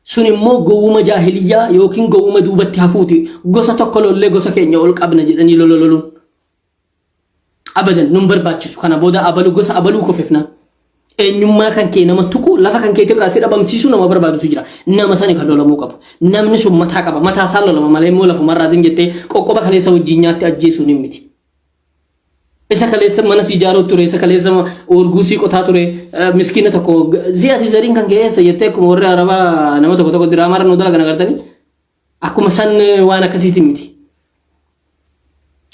Sun immoo gowwuma jaahiliyyaa yookiin gowwuma duubatti hafuuti gosa tokko lollee gosa keenya ol qabna jedhanii lola loluun. Abadan nun barbaachisu kana booda abalu gosa abaluu kofefna. Eenyummaa kan kee nama tuqu lafa kan keetirraa si dhabamsiisuu nama barbaadutu jira. Nama sani kan lolamuu qabu. Namni sun mataa qaba. Mataa isaan lolama malee immoo lafumarraa zim jettee qoqqoba kaleessa wajjin nyaatte ajjeesuun hin miti. Isa kaleessa mana si ijaaruu ture, isa kaleessa urguu si qotaa ture, miskiina tokko zi'ati zariin kan kee eessa jettee akkuma warri arabaa nama tokko tokko diraamaa irra nu dalagan agartanii akkuma san waan akkasiitiin miti.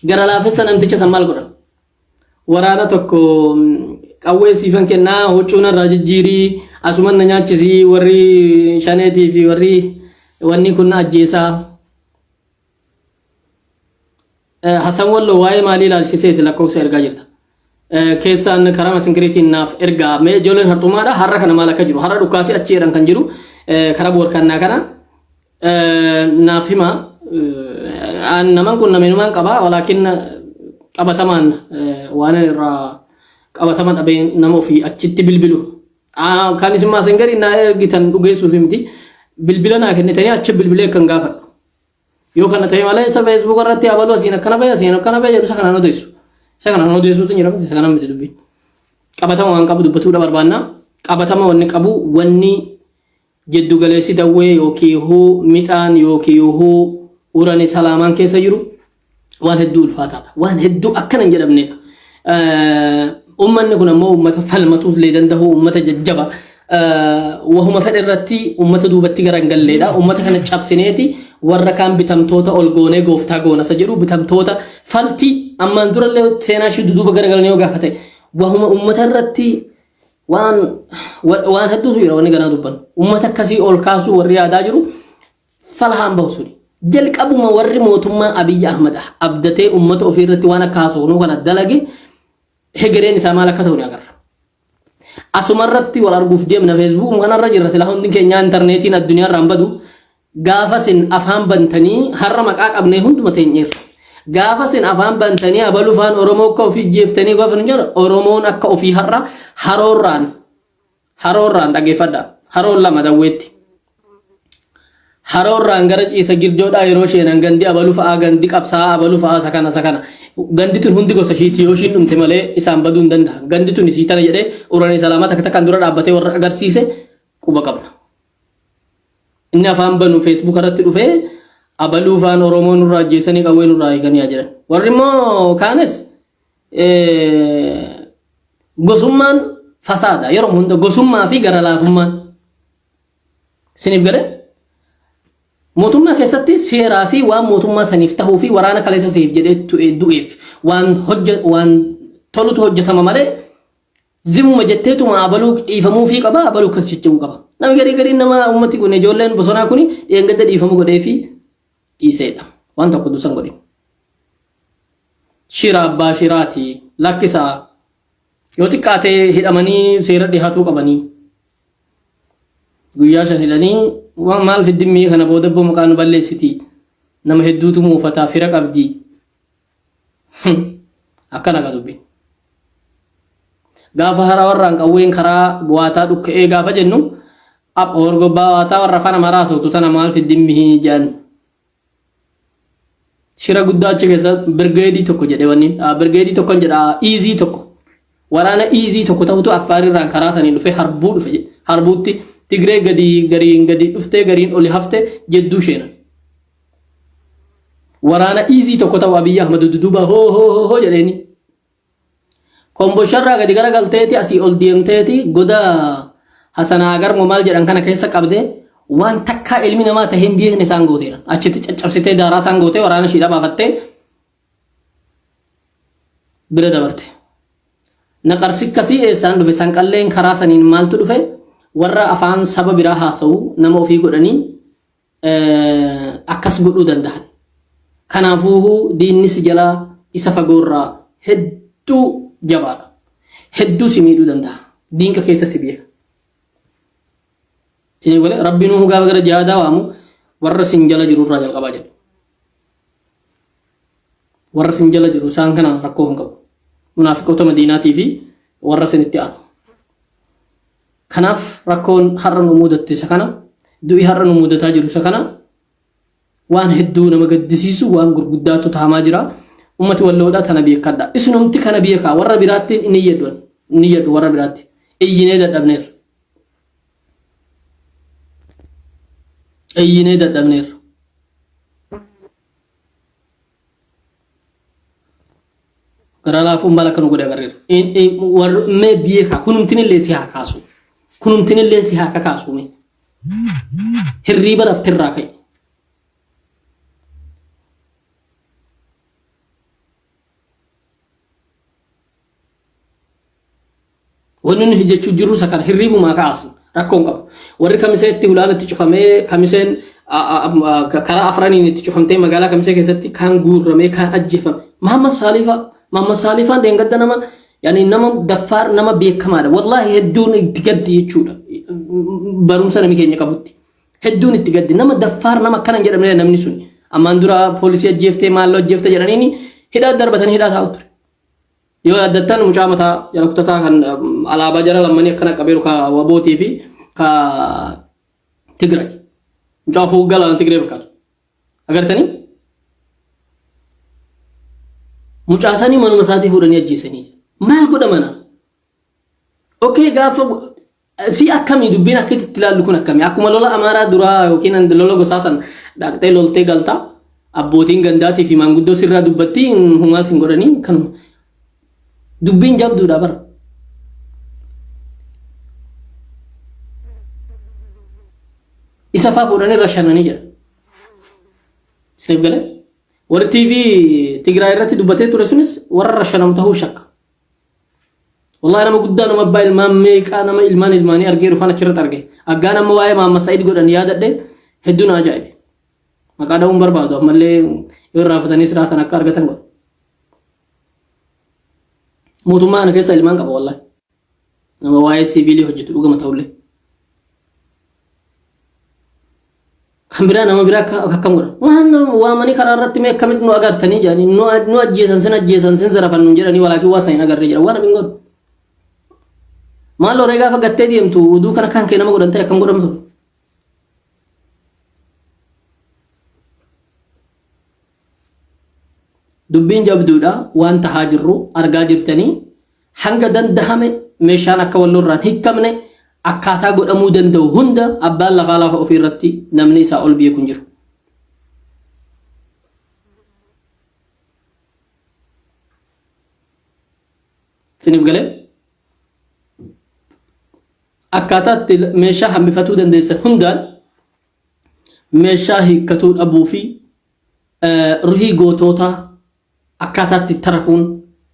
Gara laafessa namticha san maal godhan? Waraana tokko qawwee siifan kennaa huccuu narraa jijjiirii asuman na nyaachisii warri shaneetii fi warri wanni kun na ajjeesaa. Hasan Walloo waa'ee maalii ilaalchiseeti lakkoofsa ergaa jirta? Keessaan karaa masinkiriitiin naaf ergaa. Mee ijoolleen harxumaadha har'a kana maal akka jiru har'a dhukkaasii achi jedhan kan jiru karaa boorkannaa kana naaf hima. Naman kun nameenumaan qaba walaakin qabatamaan waan irraa qabatama dhabee nama ofii achitti bilbilu. Kan isin maasingarii naa ergitan dhugeessuuf miti bilbila naa kennitanii achi bilbilee kan gaafadhu. Yoo kana ta'e malee isa Facebook irratti abaluu asiin akkana bahe asiin akkana bahe jedhu isa kanaan odeessu. Isa kanaan odeessuutu jira miti isa kanaan miti dubbiin. Qabatama waan qabu dubbatuudha barbaanna. Qabatama wanni qabu wanni jiddu galeessi dawwee yookiin huu mixaan yookiin huu urani salaamaan keessa jiru waan hedduu ulfaataadha. Waan hedduu akkana hin jedhamnedha. Uummanni kun ammoo uummata falmatuus illee danda'u uummata jajjaba. Wahuma fedhe irratti uummata duubatti gara hin galleedha. Uummata kana cabsineeti warra kaan bitamtoota ol goonee gooftaa goona isa jedhu bitamtoota falti ammaan durallee seenaa ishii duduuba garagalanii yoo gaafate wahuma uummata irratti waan waan hedduutu jira wanni ganaa dubban. Uummata akkasii ol kaasuu warri yaadaa jiru falahaan bahu suni. Jalqabuma warri mootummaa Abiyyi Ahmad abdatee uummata ofii irratti waan akka haasofnuu kana dalage hegereen isaa maal akka ta'u ni agarra. Asuma irratti wal arguuf deemna feesbuukuma kanarra jirra silaa hundi keenyaa intarneetiin addunyaa irraan badu gaafa sin afaan bantanii har'a maqaa qabnee hunduma teenyeerra. Gaafa sin afaan bantanii abaluu faan Oromoo akka ofii jeeftanii gaafa nu jedhan Oromoon akka ofii har'a haroorraan Haroorraan dhageeffadha. Haroon lama dawweetti. Haroorraan gara ciisa girjoodhaa yeroo sheenan gandi abalu fa'aa gandi qabsaa'aa abalu fa'aa isa kana isa kana. Gandi tun hundi gosa ishiiti yoo ishiin dhumte malee isaan baduu hin danda'an. Gandi tun isii tana jedhee uranii salaamaa takka takkaan dura dhaabbatee warra agarsiise quba qabna. Inni afaan banu Facebook irratti dhufee abaluu faan Oromoo nurraa ajjeesanii qawwee nurraa hiikanii haa jedhan. Warri immoo kaanis Gosummaan fasaada yeroo hunda gosummaa fi gara laafummaan. Isiniif galee? Mootummaa keessatti seeraa fi waan mootummaa saniif tahuu fi waraana kaleessa siif jedhee du'eef waan hojje waan tolutu hojjetama malee zimuma jetteetuma abaluu dhiifamuufii qaba abaluu akkas jechuu qaba. Namni garii gariin nama uummati kun ijoolleen bosonaa kun dheengadda dhiifamu godhee fi dhiiseedha. Waan tokko dusan godhin. Shira abbaa shiraati. Lakkisaa. Yoo xiqqaate hidhamanii seera dhihaatuu qabanii. Guyyaa shan hidhanii waan maal fiddimmii kana booda boo maqaa nu balleessiti. Nama hedduutu muufataa fira qabdi. Akkana gaa dubbiin. Gaafa hara warraan qawween karaa waataa dhukka'ee gaafa jennu ab horgobbaa waataa warra afaan amaaraa haasoftu tana maal fiddimmii jedhan. Shira guddaa achi keessa birgeedii tokko jedhe wanni birgeedii tokkon jedha iizii tokko waraana iizii tokko ta'utu affaarirraan karaa saniin dhufe harbuu dhufe jedhe harbuutti Tigree gadi gariin gadi dhuftee gariin oli hafte jedduu sheenan. Waraana iizii tokko ta'u Abiyyi Ahmad duduuba hoo hoo hoo hoo jedheeni. Kombosharraa gadi garagalteeti asii ol deemteeti goda Hasanaa Garmoo maal jedhan kana keessa qabdee waan takkaa ilmi namaa ta'ee hin beekne isaan gooteera. Achitti caccabsitee daaraa isaan gootee waraana ishiidha baafattee bira dabarte. Naqarsi akkasii eessaan dhufe? Sanqalleen karaa saniin maaltu dhufe? Warra afaan saba biraa haasa'u nama ofii godhanii akkas godhuu danda'an. Kanaafuu diinni si jalaa isa fagoorraa hedduu jabaadha. Hedduu si miidhuu danda'a. Diinqa keessa si beeka. Isin godhe Rabbi nuu gaafa gara jihaadaa waamu warra sin jala jirurraa jalqabaa jedhu. Warra sin jala jiru isaan kana rakkoo hin qabu. Munaafiqoota Madiinaatii fi warra sinitti aanu. Kanaaf rakkoon har'a nu mudatte isa kana, du'i har'a nu mudataa jiru isa kana, waan hedduu nama gaddisiisu waan gurguddaatu tahamaa jira. Ummati walloodhaa tana beekadha. Isinumti kana beekaa warra biraatti inni iyyadhu inni iyyadhu warra biraatti iyyinee dadhabneerra. Iyyinee dadhabneerra. Garaa laafuun maal akka nu godhe agarreerra. Mee beekaa kunumtinillee si haa kaasu. Kunumtinillee si haa kakaasu mee. Hirriiba raftirraa ka'i. Wanni nuti jechuu jirru isa kana hirriibumaa kaasu rakkoo hin qabu. Warri kamisee itti hulaan itti cufamee kamiseen karaa afraniin itti cufamtee magaalaa kamisee keessatti kaan guurramee kaan ajjeefame. Mahammad Saaliifaa Mahammad Saaliifaan dheengadda nama yaani nama daffaar nama beekamaadha. Wallaahi hedduun itti gaddi jechuudha. Barumsa namni keenya qabutti. Hedduun itti gaddi. Nama daffaar nama akkana hin jedhamne namni sun. Ammaan dura poolisii ajjeeftee maalloo ajjeefte jedhaniini hidhaa darbatanii hidhaa taa'u ture. Yoo yaaddattan mucaa mataa jala kutataa kan alaabaa jara lammanii akkana qabeeru ka wabootii fi ka Tigiray. Mucaa fuuggaa laala Tigiray fakkaatu. Agartanii? Mucaa sanii manuma isaatii fuudhanii ajjeesanii. Maal godha mana? Okee gaafa si akkamii dubbiin akka itti ilaallu kun akkamii? Akkuma lola Amaaraa duraa yookiin lola gosaa san dhaqxee loltee galta. Abbootiin gandaatii fi maanguddoo sirraa dubbatti humaas hin godhanii kanuma. Dubbiin jabduudha bara. Isa faa fuudhanii rashananii jedha. Isiniif galee? Warri TV Tigraay irratti dubbatee ture sunis warra rashanamu ta'uu shakka. Wallahi nama guddaa nama abbaa ilmaan meeqaa nama ilmaan ilmaanii argee dhufan achirratti arge. Aggaan amma waa'ee Maamma Sa'iid godhan yaadadhe hedduu na ajaa'ibe. Maqaa dha'uun barbaadu ammallee yoo irraafatanii siraatan akka argatan godha. Mootummaa kana keessa ilmaan qaba wallahi. Nama waa'ee siiviilii hojjetu dhugama ta'ullee. Kan biraa nama biraa akkam godha. Waan waamanii karaa irratti mee akkamitti nu agartanii jedhanii nu ajjeesan sin ajjeesan sin zarafan nun jedhanii walaakin waa san hin agarree jedhan waan abin godhu. Maal horee gaafa gattee deemtu uduu kana kan kee nama godhan ta'e akkam godhamtu. Dubbiin jabduudha waan tahaa jirru argaa jirtanii hanga dandahame meeshaan akka wallorraan hikkamne akkaataa godhamuu danda'u hunda abbaan lafaa lafa ofii irratti namni isaa ol beeku hin jiru. Isiniif galee? Akkaataa itti meeshaa hambifatuu dandeessan hundaan meeshaa hiikkatuu dhabuu fi ruhii gootootaa akkaataa itti tarafuun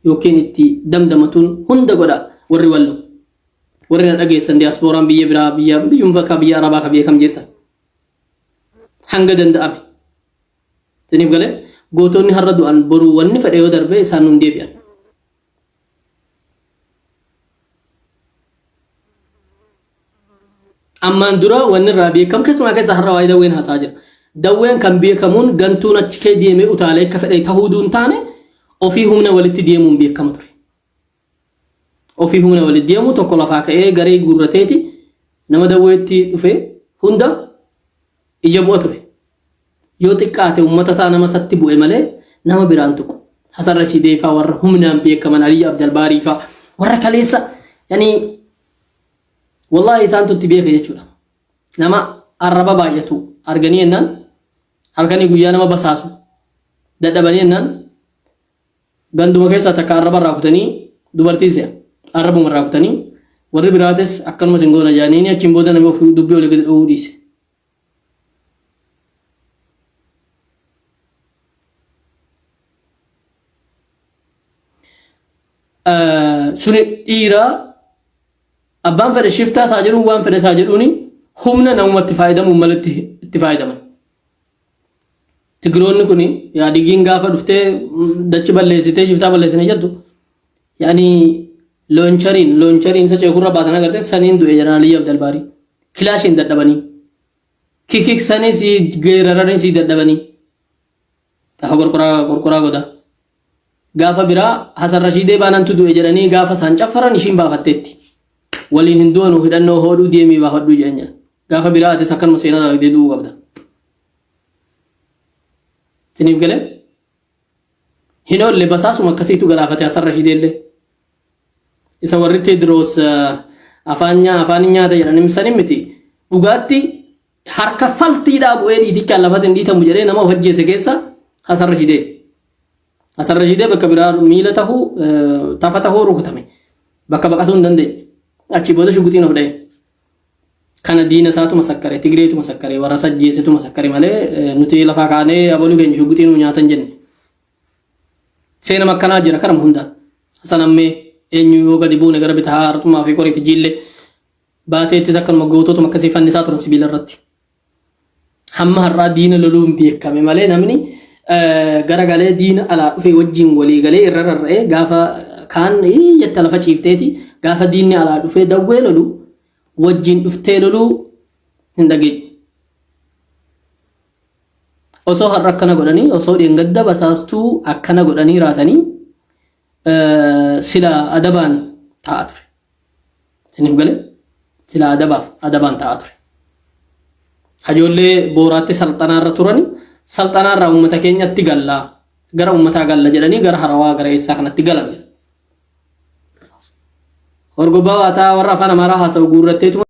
yookiin itti damdamatuun hunda godha warri wallo. Warri na dhageessan diyaaspooraan biyya biraa biyya biyyuma bakka biyya arabaa ka biyya kam jirtan. Hanga danda'ame. Isiniif galee gootonni har'a du'an boru wanni fedhe yoo darbe isaan nuun deebi'an. Ammaan dura wanni irraa beekamu keessumaa keessa har'a waa'ee dawween haasaa jira. Dawween kan beekamuun gantuun achi kee deemee utaalee akka fedhe tahuu duun taane ofii humna walitti deemuun beekama ture. Ofii humna walitti deemuu tokko lafaa ka'ee garee guurrateeti nama dawweetti dhufe hunda ija bu'a ture. Yoo xiqqaate uummata isaa nama isatti bu'e malee nama biraan tuqu. Hasan Rashidee faa warra humnaan beekaman Aliyyi Abdalbaarii faa warra kaleessa yani wallaahi isaantu itti beeka jechuudha. Nama arraba baay'atu arganii jennaan halkanii guyyaa nama basaasu dadhabanii jennaan ganduma keessaa takka arraba irraa kutanii dubartii si'a arrabuma irraa kutanii warri biraatis akkanuma sin goona jedhanii achiin booda namni ofii dubbii olii gadi dhowuu dhiise. Suni dhiiraa abbaan fedhe shiftaa isaa jedhuun waan fedhe isaa jedhuuni humna namumatti fayyadamuun malatti itti fayyadaman. Tigiroonni kun yaadigiin gaafa dhuftee dachi balleessitee shiftaa balleessanii jettu yaani loonchariin loonchariin isa ceekurra baatan agartee saniin du'e jedhan Aliyyi Abdalbaarii. Kilaashiin dadhabanii. Kikiksanii si geeraranii si dadhabanii. Gaafa qorqoraa qorqoraa godha. Gaafa biraa Hasan Rashiidee baanantu du'e jedhanii gaafa isaan caffaran ishiin baafatteetti. Waliin hin du'anu hidhannoo hoodhuu deemii baafadhuu jedhan jedhan. Gaafa biraa atis akkanuma seenaa dalagdee du'uu qabda. Isiniif galee? Hin oolle basaasuma akkasiitu galaafate Hasan Rashiideellee. Isa warri Teediroos afaan afaan nyaata jedhan sani miti. Dhugaatti harka faltiidhaa bu'ee dhiitichaan lafatti hin dhiitamu jedhee nama of ajjeese keessa Hasan Rashiidee. Hasan Rashiidee bakka biraa miila tahuu tafa tahuu rukutame. Bakka baqatuu hin dandeenye. Achi booda shuguxiin of dha'e. Kana diina isaatu masakkare, Tigreetu masakkare, warra isa ajjeesetu masakkare malee nuti lafaa kaanee abaluu keenya shuguxii nu nyaatan jenne. Seenama akkanaa jira karama hundaa. Hasan ammee eenyu yoo gadi buune gara bitaa harxummaa fi qorii fi jiillee baateettis akkanuma goototuma akkasii fannisaa turan sibiila irratti. Hamma har'aa diina loluun beekame malee namni garagalee diina alaa dhufe wajjin walii galee irra rarra'ee gaafa kaan jette lafa ciifteeti gaafa diinni alaa dhufee dawwee lolu wajjin dhuftee loluu hin dhageenye. Osoo har'a akkana godhanii osoo dheengadda basaastuu akkana godhanii raatanii sila adabaan ta'a ture. Isiniif galee sila adabaaf adabaan ta'a ture. Hajoollee booraatti salxanaarra turani salxanaarraa uummata keenyatti gallaa gara uummataa galla jedhanii gara harawaa gara eessaa kanatti galan jedha. Horgobbaa waataa warra afaan amaaraa haasa'u guurratteetuma.